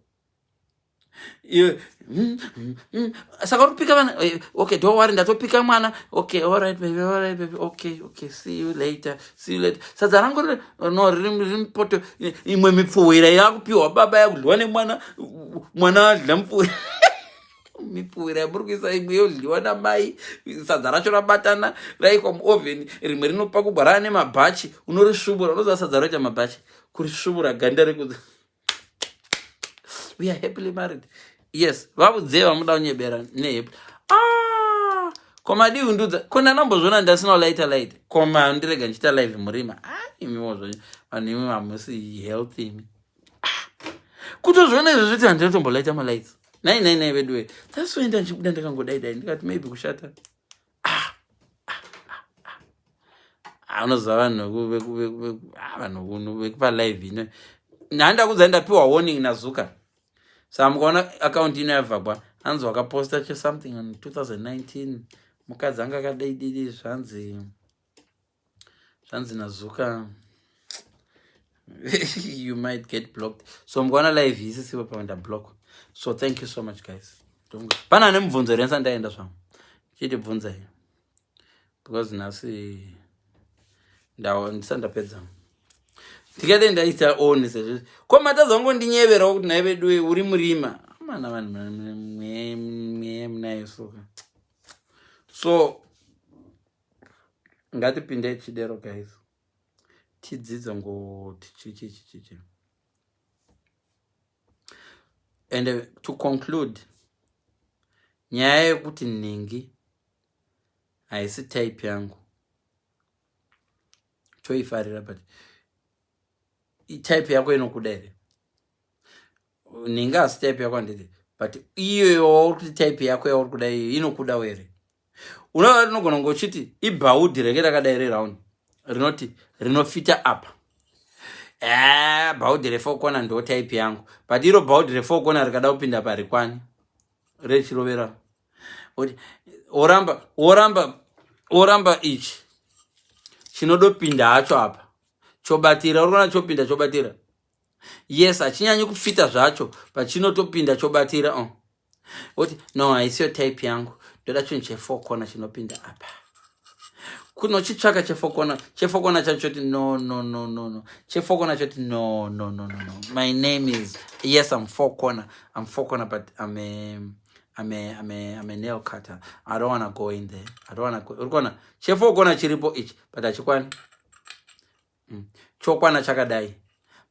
Saka uri kupika vana? Okay, don't worry, ndatopika mwana. Okay, alright baby, alright baby, okay, see you later, see you later. Sadza rangu no, riri mupoto. Imwe mipfuwira yakupiwa baba yakudliwa nemwana, mwana adla mupfuwira. Mipfuwira yamuri kuisa, imwe yodliwa namai. Sadza racho rabatana, raikwa muoven, rimwe rinopakugwa raa nemabhachi. Unorisvubura, unoziva sadza roita mabhachi, kurisvubura ganda reku. We are happily married. Yes, vavudzei vamuda kunyebera nehappy. Ah, koma dii undudza ko ndanambozviona ndasina kulaita light. Koma ndirega ndichiita live murima. Ah, imiwo zvenyu vanhu imi hamusi healthy imi. Ah, kutozviona izvo zviti handinotombolaita malights. Nai nai nai veduwe, that's why ndandichibuda ndakangodai dai, ndikati maybe kushata. Ah, ah, ah, ah. Unoziva vanhu vanhu vekupa live ino, handakudza ndapiwa warning naZuka. Saka mukaona akaunti ino yavhagwa, hanzi wakaposta chesomething in 2019, mukadzi anga akadaididi. Zvanzi naZuka, you might get blocked. So mukaona live isisipo pamenda block. So thank you so much, guys. Pana ane mubvunzo here ndaenda zvangu? Chitibvunzai, because nhasi ndisati ndapedza, ndikade ndaita on sezvo ko matadza kungondinyeverawo kuti nhai veduwe, uri murima mana vanhu mweya munayo soka. So ngatipinde chidero, guys, tidzidze ngoti chichichichichi. And to conclude, nyaya yekuti nhingi haisi type yangu, toifarira, but type yako inokuda here? Nhingi hasi type yako, handiti? But iyoyo wauri kuti type yako yauri kuda iyo inokudawo here? Unova rinogona kunge uchiti ibhaudhi reke rakadai reround, rinoti rinofita apa. Bhaudhi refour corner ndo type yangu, but iro bhaudhi refour corner rikada kupinda parikwani rechirovera kuti woramba, woramba, woramba. Ichi chinodopinda hacho apa, chobatira. Uri kuona chopinda, chobatira. Yes, hachinyanyi kufita zvacho, but chinotopinda, chobatira. Oh. Oti no, haisiyo type yangu, ndoda chinhu chefour corner chinopinda apa. Kunochitsvaka chefour corner, chefour corner chacho choti no, no, no, no, no. Chefour corner choti no, no, no, no, no. My name is, yes, I'm four corner, I'm four corner, but I'm a nail cutter. I don't want to go in there. I don't want to go. Uri kuona chefour corner chiripo ichi, but hachikwani. Chokwana chakadai,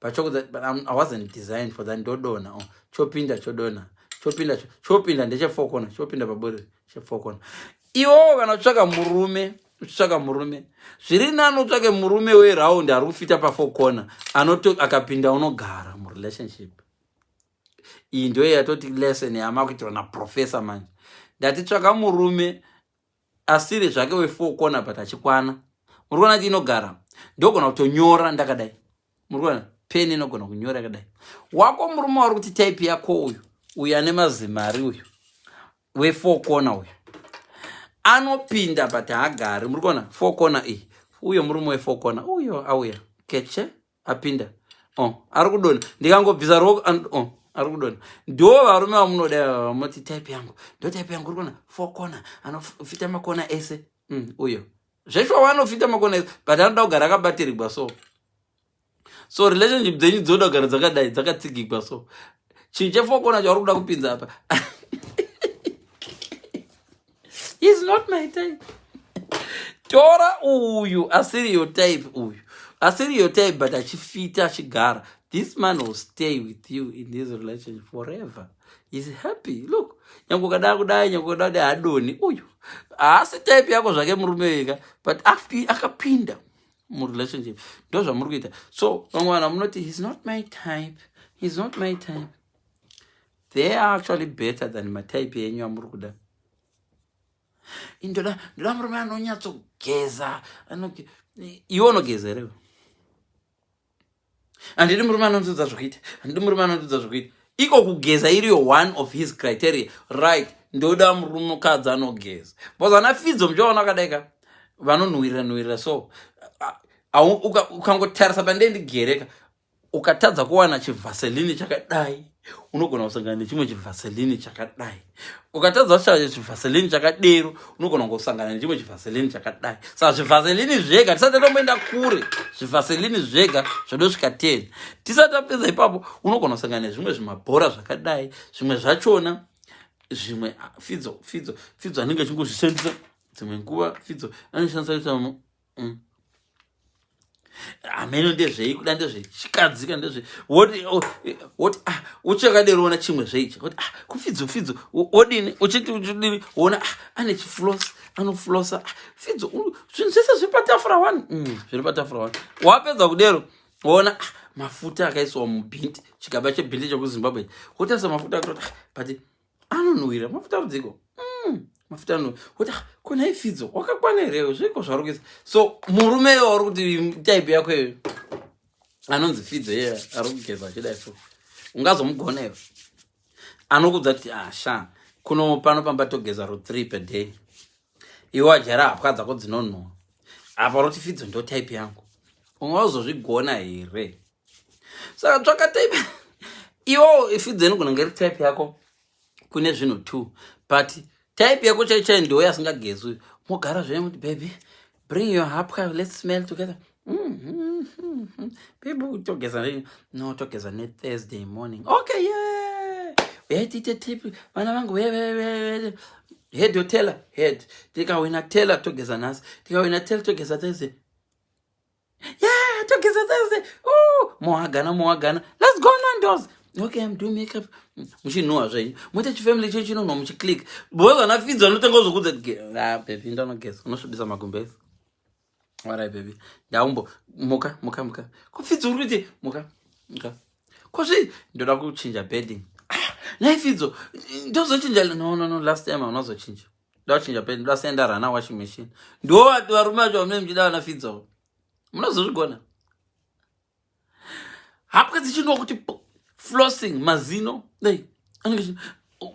but but I wasn't designed for that. Ndodona. Oh. Chopinda, chodona, chopinda, chopinda. Ndechefour corner, chopinda paburi chefour corner. Iwowo kana uchitsvaka murume, uchitsvaka murume, zviri nani utsvake murume weround ari kufita pafour corner, anoto akapinda unogara murelationship. Iyi ndo yatoti lesson yamakuitirwa naprofessor manje. Ndati tsvaka murume asiri zvake wefour corner, but achikwana. Muri kuona kuti inogara, ndogona kutonyora ndakadai. Muri kuona peni inogona kunyora yakadai. Wako murume wari kuti type yako uyu, uyu ane mazimari uyu wefour corner uyu, anopinda but haagari. Muri kuona four corner iyi? Uyo murume wefour corner uyo auya keche, apinda. Oh, ari kudonha. Ndikangobvisa ruoko, oh, ari kudonha. Ndo varume vamunoda, vamoti type yangu, ndo type yangu. Uri kuona four corner, anofita makona ese. Uyo zveshuwa vanofita makona ese, but anoda kugara akabatirigwa. So relationship dzenyu dzoda kugara dzakadai, dzakatsigigwa. So chinhu chefour corner chauri kuda kupinza apa is not my type. Tora uyu asiri your type, uyu asiri your type but achifita, achigara. This man will stay with you in this relationship forever. Is happy. Look, nyange ukada kudai, nyange ukada kudai, hadoni. Uyu haasi type yako zvake murume wega, but akapinda murelationship. Ndo zvamuri kuita. So vamwe vanhu munoti he's not my type, he's not my type, they are actually better than matype enyu amuri kuda. Ndoda murume anonyatsogeza. Iwe unogeza here? Handidi murume anondiudza zvokuita, handidi murume anondiudza zvokuita. Iko kugeza iriyo one of his criteria, right? Ndoda mukadzi anogeza, because ana fidzo muchaona akadai ka, vanonhuhwirira nhuhwirira. So Ukangotarisa pandee ndigereka, ukatadza kuwana chivhaselini chakadai, unogona kusangana nechimwe chivhaselini chakadai. Ukatadza kushaya chivhaselini chakadero, unogona kungosangana nechimwe chivhaselini chakadai. Saka zvivhaselini zvega, tisati tatomboenda kure, zvivhaselini zvega zvodosvika 10. Tisati tapedza ipapo, unogona kusangana nezvimwe zvimabhora zvakadai, zvimwe zvachona zvimwe, ah, Fidzo, Fidzo, Fidzo anenge achingozvishandisa dzimwe nguva. Fidzo anoshandisa kuita Hameno ndezvei, kuda ndezvechikadzi kana ndezve woti woti, ah, uchakadero ona chimwe zveichi, woti, ah, kuFidzo, Fidzo wodini, uchiti uchidini, wona, ah, ane chifloss, anoflossa. Ah, Fidzo, zvinhu zvese zviri patafura one, zviri patafura one. Wapedza kudero, wona, ah, mafuta akaiswa mubhinti, chigaba chebhinti chekuZimbabwe. Wotarisa mafuta akutoti, ah, but anonhuhwira mafuta rudziko, mafuta ano kuti, ah, kona iFidzo wakakwana here? Zviko zvarukisa. So murume iwo uri kuti type yako iyoyo anonzi Fidzo, iye ari kugeza achidai, so ungazomugona iwe? Anokudza kuti, ah, sha, kuno pano pamba togeza ro 3 per day. Iwe wajaira hapwa dzako dzinonhuhwa, apa roti Fidzo ndo type yangu. Ungazozvigona here? Saka tsvaka type iwo. Fidzo inogona kunge iri type yako kune zvinhu two, but type yako chai chai ndiwo yasingagezwi. Mogara zvenyu kuti, "Baby, bring your hapwa, let's smell together. Baby, togeza nei?" "No, togeza neThursday morning." "Okay, yeah, uyai tiite trip, vana vangu." Head hotela head, tikawina tela togeza nhasi, tikawina tela togeza Thursday. Yeah, togeza Thursday. Oh, mohagana, mohagana, "Let's go Nandos." "Okay, I'm doing makeup." Muchinhuhwa zvenyu, moita chifamily cho chinonhuhwa, muchiclick, because vana Fidzo vanotanga kuzokudza, "Ah, baby, ndonogeza, unosvibisa magumbezi." "Alright, baby, ndaumbo muka, muka, muka." "Kufidzo uri kuite muka, muka kozvi, ndoda kuchinja bedding." "Ah, nai Fidzo, ndozochinja." "No, no, no, last time haunazochinja. Ndochinja bedding, ndasenda rana washing machine." Ndo varume vacho vamune muchida vana Fidzo, munozozvigona? Hapwa dzichinwa kuti flossing, mazino dei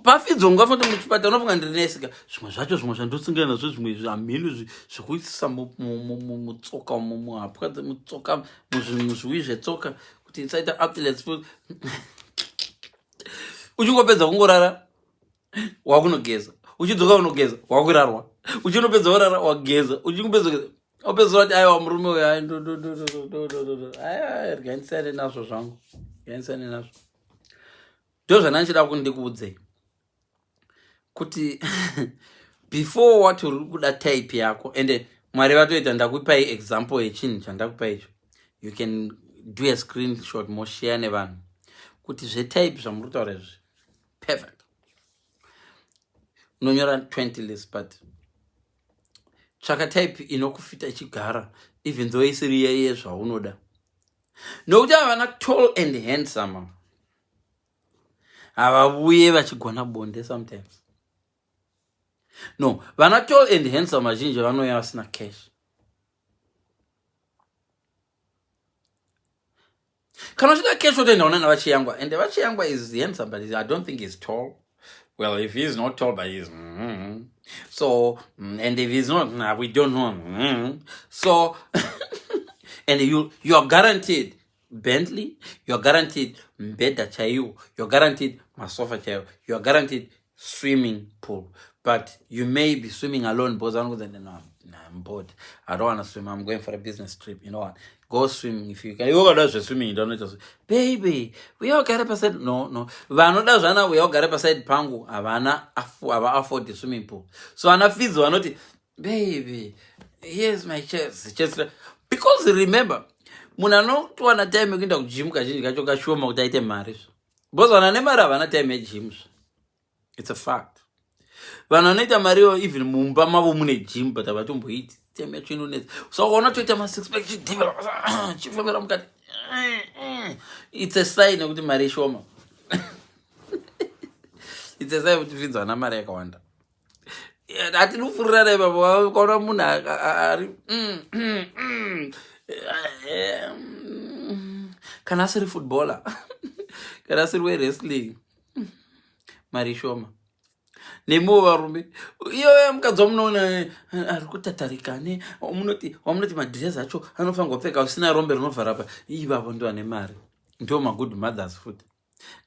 paFidzo. Ungafanira muchipatara, unofunga ndiri nesika. Zvimwe zvacho, zvimwe zvandosingana nazvo, zvimwe zvamhino zvekuisa mutsoka, muhapwa, mutsoka, muzviwi zvetsoka kuti isaita athletes foot. Uchingopedza kungorara, wakunogeza, uchidzoka unogeza, wakurarwa, uchinopedza urara, wageza, uchingopedza kugeza, wapedza wati, "Aiwa, murume uyu, ai, ndo, aiwa, regai ndisiyane nazvo zvangu, regai ndisiyane nazvo." Ndo zvandanichida kuti ndikuudzei kuti before wati uri kuda type yako, ende Mwari vatoita, ndakupai example yechinhu chandakupai icho. You can do a screenshot, moshare nevanhu kuti zvetype zvamuri kutaura izvi, perfect. Unonyora 20 list, but tsvaka type inokufita ichigara, even though isiri yeye zvaunoda, nokuti havana tall and handsome havavuye vachigona bonde sometimes. No, vana tall and handsome vazhinji vanouya vasina cash. Kana uchida cash, wotoenda unana vaChiyangwa, and vaChiyangwa is handsome, but I don't think he's tall. Well, if he's not tall, but he's So and if he's not, nah, we don't know. So and you are guaranteed Bentley, you are guaranteed mbedha chaiwo, you are guaranteed masofa chaiwo, you are guaranteed swimming pool, but you may be swimming alone because anokuti, "No, no, I'm bored, I don't want to swim, I'm going for a business trip." You know what, go swimming if you can. Iwe ukada zveswimming, ndanoita baby, uya ugare paside. No, no, vanoda zvana uya ugare paside pangu havana hava afford swimming pool. So vana Fidzo vanoti, "Baby, here's my chest, chest," because remember, munhu anotowana time yekuenda kugym kazhinji kacho kashoma kuti aite mari zvo, because vanhu vane mari havana time yegym zvo. It's a fact. Vanhu vanoita mari iyo, even mumba mavo mune gym, but havatomboiti, time yacho inonetsa. So ukaona toita masix pack, chifemera mukati, it's a sign yekuti mari ishoma. It's a sign kuti Fidzo hana mari yakawanda. Hatinofurirana ipapo. Ukaona munhu ari kana asiri footballer, kana asiri wewrestling, mari ishoma. Nemiwo varume, iyoyo mukadzi wamunoona ari kutatarika ne munoti wamunoti madhirezi acho anofanirwa kupfeka usina rombe rinovhara pa, ivavo ndo vane mari, ndo magood mothers futi,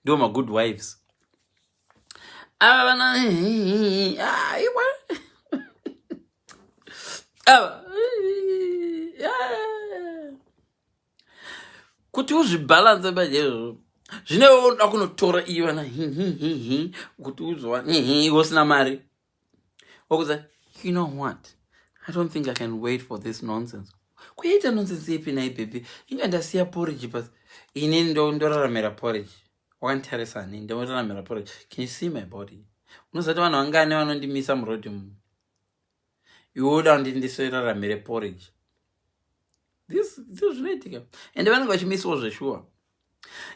ndo magood wives. Ava vana aiwa, ava kuti uzvibhalanse manje zvine unoda kunotora ivana kuti uzova usina mari wakuza. "You know what? I don't think I can wait for this nonsense." Kuita nonsense ipi nai baby? Inga ndasiya porridge pasi. Inini ndoraramira porridge. Wakanditarisa ni ndoraramira porridge. Can you see my body? Unoziva kuti vanhu vangani vanondimisa murodhi mu? Iwe uda kuti ndisoraramire porridge? This ndizvo zvinoitika, ende vanenge vachimisiwo zveshuwa.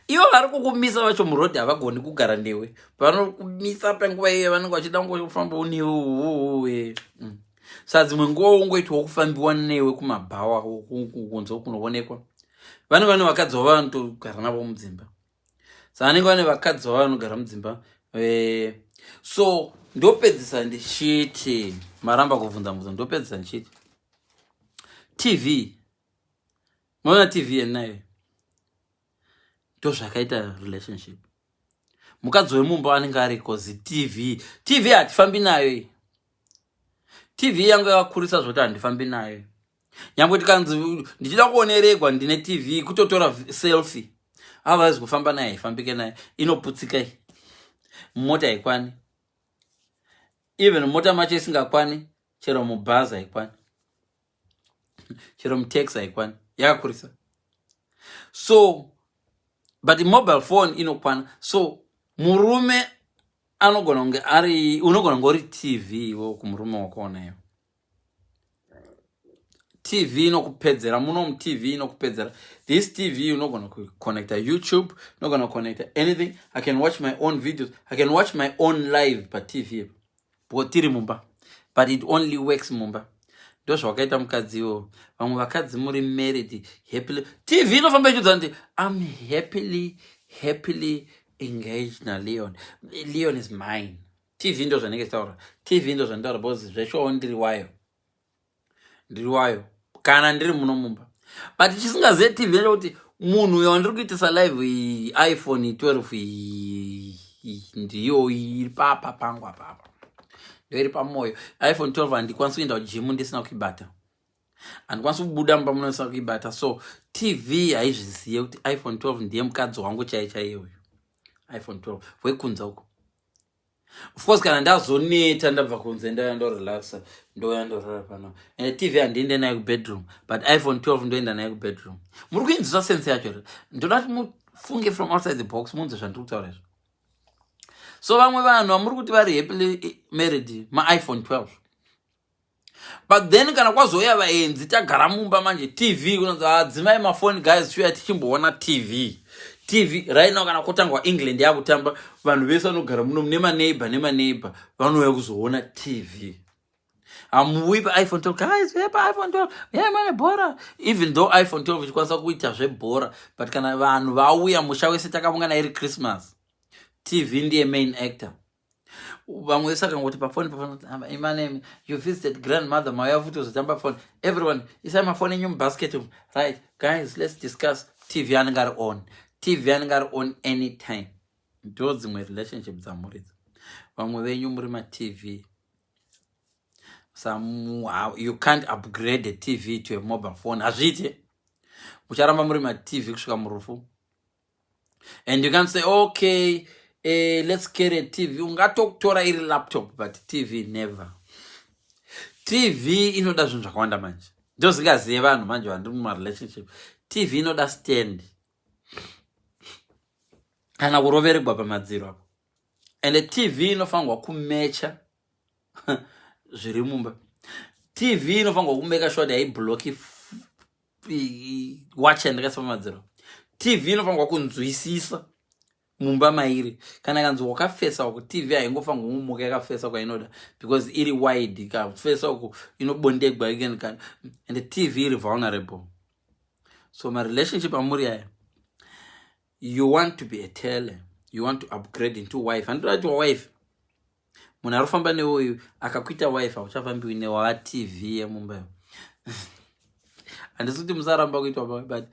Ivo vari kukumisa vacho murodhi havagoni kugara newe. Vanokumisa panguva iye vanenge vachida kungofambawo newe. Saka dzimwe nguva ungoitwawo kufambiwa newe kumabhawa kunze kunoonekwa. Vane vakadzi vavo vanotogara navo mudzimba, saka vanenge vane vakadzi vavo vanogara mudzimba. So ndopedzisa ndichiti, maramba kubvunza mubvunzo, ndopedzisa ndichiti TV, maona TV yenayo, ndozvakaita relationship. Mukadzi wemumba anenge ariko ziTV. TV hatifambi nayo iyi. TV yangu yakakurisa zvoti handifambi nayo. Nyangwe tikanzi ndichida kuoneregwa ndine TV, kutotora selfie, avazi kufamba naye, haifambike naye, inoputsika iyi. Mota haikwani, even mota macho isingakwani, chero mubhazi haikwani, chero mutaxi haikwani, yakakurisa. So but mobile phone inokwana. So murume anogona kunge ari, unogona kunge uri TV iwo kumurume wakuonayo. TV inokupedzera muno muTV, inokupedzera. This TV unogona kuconnecta YouTube, unogona kuconnecta anything. I can watch my own videos, I can watch my own live paTV because tiri mumba, but it only works mumba. Ndo zvawakaita mukadziwo. Vamwe vakadzi muri married happily, TV inofamba ichiudza kuti I'm happily, happily engaged naLeon. Leon is mine. TV ndo zvanenge chitaura, TV ndo zvanditaura, because zveshowo ndiri wayo, ndiri wayo kana ndiri muno mumba. But chisingazive TV ndechekuti munhu uyo wandiri kuitisa live iyi, iPhone 12 iyi ndiyo iri papa pangu apapa, ndo iri pamwoyo. iPhone 12 handikwanisi kuenda kugym ndisina kuibata, handikwanisi kubuda mumba muno ndisina kuibata. So TV haizvizive kuti iPhone 12 ndiye mukadzi wangu chai chaiye uyu iPhone 12 wekunza uko. Of course, kana ndazoneta, ndabva kunze, ndaya ndorelaxa, ndoya ndorara pano. And TV handiende naye kubedroom, but iPhone 12 ndoenda naye kubedroom. Muri kuinzwisa sense yacho here? Ndoda kuti mufunge from outside the box, munzwe zvandiri kutaura izvo. So vamwe vanhu vamuri kuti vari happily married maiPhone 12, but then kana kwazouya vaenzi, tagara mumba manje, TV kunonzi, "Adzimai mafoni guys, shuya tichimboona TV." TV right now, kana kotangwa England yakutamba, vanhu vese vanogara muno nemaneighbor nemaneighbor vanouya kuzoona TV. Hamuuyi paiPhone 12, "Guys, uya paiPhone 12, uyai mane bhora." Even though iPhone 12 ichikwanisa kuita zvebhora, but kana vanhu vauya, musha wese takavungana, iri Christmas, TV ndiye main actor. Vamwe vese akangoti pafoni, pafoni imanemi, you visited grandmother, mauya futi kuzotamba foni. Everyone, isai mafoni enyu mubasket umu. "Right guys, let's discuss." TV anenge ari on, TV anenge ari on anytime. Ndo dzimwe relationship dzamuridzi. Vamwe venyu muri maTV. Some you can't upgrade a TV to a mobile phone, hazviite. Mucharamba muri maTV kusvika murufu. And you can say, "Okay, let's carry a TV." Ungatotora iri laptop, but TV never. TV inoda zvinhu zvakawanda manje, ndozingazive vanhu manje vandiri mumarelationship. TV inoda stand kana kuroveregwa pamadziro apo, and TV inofanirwa kumecha zviri mumba. TV inofanirwa kumeka sure kuti haibloki watch yandakaisa pamadziro. TV inofanirwa kunzwisisa mumba mairi. Kana kanzi wakafesa uku, TV haingofanirwa kumuka yakafesa kwainoda because iri wide. Ikafesa uku inobondegwa again kana, and TV iri vulnerable. So marelationship amuri aya, you want to be a tele, you want to upgrade into wife. Handidati wife, Munhu ari kufamba newe uyu akakuita wife, hauchafambiwi newava TV yemumba iyo. Handisi kuti musaramba kuitwa, but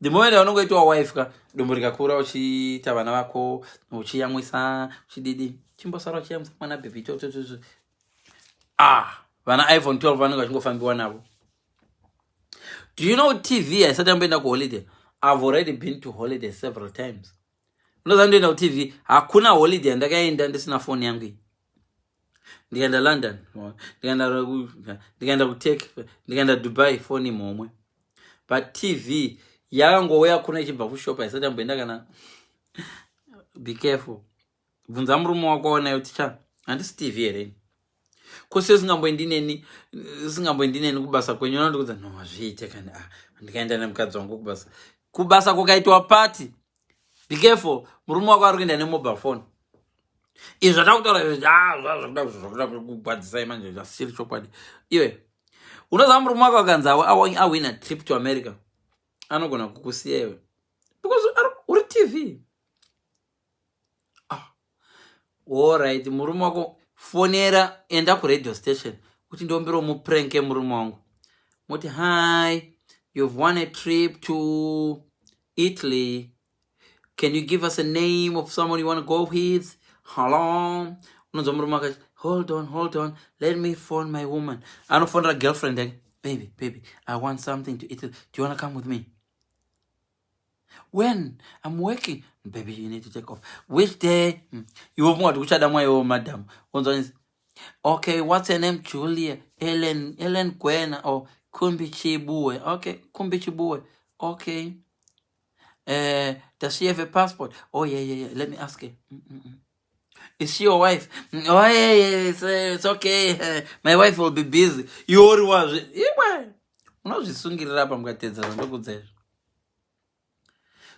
the moment yaunongoitwa wife ka, dombo rikakura, uchiita vana vako, uchiyamwisa, uchididi, chimbosara uchiyamwisa mwana baby totototo. Ah, vana iPhone 12 vanenge vachingofambiwa navo. Do you know TV haisati yamboenda kuholiday? I've already been to holiday several times. Unoziva ndoenda kuTV, hakuna holiday yandakaenda ndisina foni yangu iyi. Ndikaenda London, ndikaenda kuTurkey, ndikaenda Dubai, foni momwe. But TV yakangouya kuno ichibva kushop, haisati yamboenda kana. Be careful. Bvunza murume wako waonayo, ticha, handisi TV here? Kose usingamboendi neni kubasa kwenyu, unondikudza, "No, hazviite kani." Ah, ndikaenda nemukadzi wangu kubasa kukaitwa party, be careful. Murume wako ari kuenda nemobile phone. Izvi zvatakutaura zvakuda kugwadzisai manje, zvasiri chokwadi. Iwe unoziva murume wako akanzi awina trip to America, anogona kukusiya iwe because uri TV. Ah. Alright, murume wako, fonera, enda kuradio station kuti ndombiro mupranke murume wangu. Muti, "Hi, you've won a trip to Italy. Can you give us a name of someone you want to go with? Hello." Unonzwa murume akati, "Hold on, hold on, let me phone my woman." Anofonera girlfriend yake, "Baby, baby, I want something to Italy. Do you want to come with me?" "When? I'm working." "Baby, you need to take off." "Which day?" Iwe funga kuti kuchada mwaiwo madam. Unzwa, "Okay, what's her name?" "Julia, Ellen, Ellen Gwena or Kumbi Chibuwe." "Okay, Kumbi Chibuwe. Okay. Does she have a passport?" "Oh, yeah. Let me ask her. Is she your wife?" "Oh, yeah, it's okay. My wife will be busy." Iwe uri wazve. Iwe. Unozvisungirira apa mukatedza zvandokudza izvo.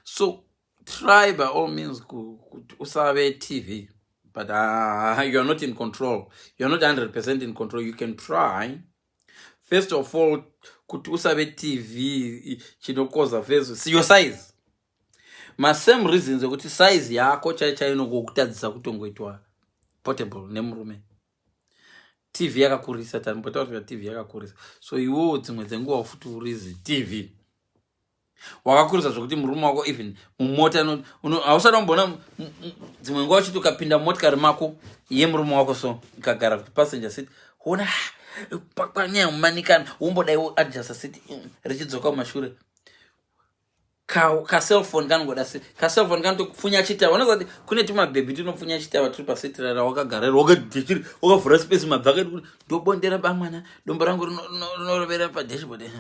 So, try by all means kuti usave TV. But you're not in control. You're not 100% in control. You can try. First of all, kuti usave TV chinokoza first, your size. Masame reasons ekuti size yako chai chai inongokutadzisa kutongoitwa portable nemurume. TV yakakurisa, tambotaura kuti TV yakakurisa. So iwewo dzimwe dzenguva futi urizi TV wakakurisa zvokuti murume wako even mumota hausati wamboona dzimwe nguva uchiti ukapinda mumotikari mako yemurume wako, so ukagara kupassenger seat, ona panyaya mumanikana, wombodai adjusta seat richidzoka kumashure, kacellphone kanongoda se kacellphone kanotopfunya chitava. Unoziva kuti kune tumabhebhi tunopfunya chitava turi paseat rawakagara, wakadhechiri, wakavhura space, mabva akati kuti ndobondera bamwana, dombo rangu rinorovera padashboard.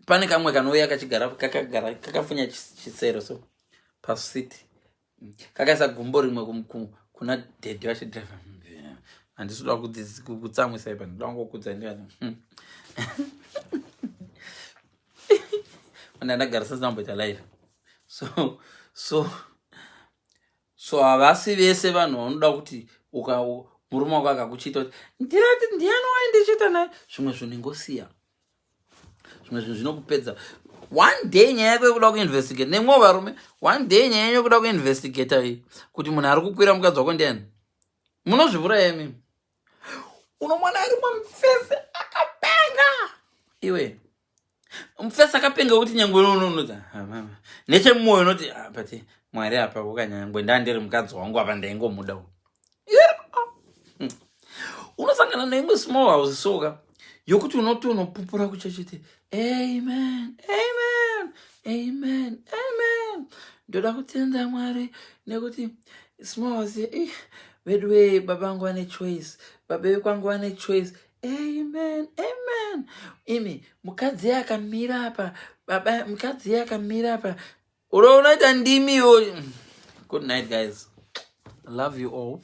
Pane kamwe kanouya kachigara, kakagara kakafunya chisero so paseat, kakaisa gumbo rimwe kuna dhedhi vachidhiraivha. Handisi kuda kutsamwisa ipa, ndoda kungokudza ndikati ndandagara sasina live. So havasi vese vanhu vanoda kuti uka murume wako akakuchita kuti ndirati ndiani waindichita naye. Zvimwe zvinhu ingosiya, zvimwe zvinhu zvinokupedza. One day nyaya yako yekuda kuinvestigate nemwewo varume, one day nyaya yenyu yekuda kuinvestigata iyi kuti munhu ari kukwira mukadzi wako ndiani, munozvivura imi. Unomwana arimwe mufese akapenga, iwe mufesi akapenga kuti nyangwe unoti nechemumwoyo unoti, "Ah, but Mwari apa ukanyangwe ndandiri mukadzi wangu apa ndaingomuda." Unosangana neimwe small house soka yokuti unoti unopupura kuchechiti, "Amen, amen, amen, amen. Ndoda kutenda Mwari nekuti small house vedu wee, baba vangu vane choice, baba vekwangu vane choice. Amen, amen." Imi mukadzi akamira apa, baba mukadzi akamira apa, unoita ndimiwo. Good night, guys. Love you all.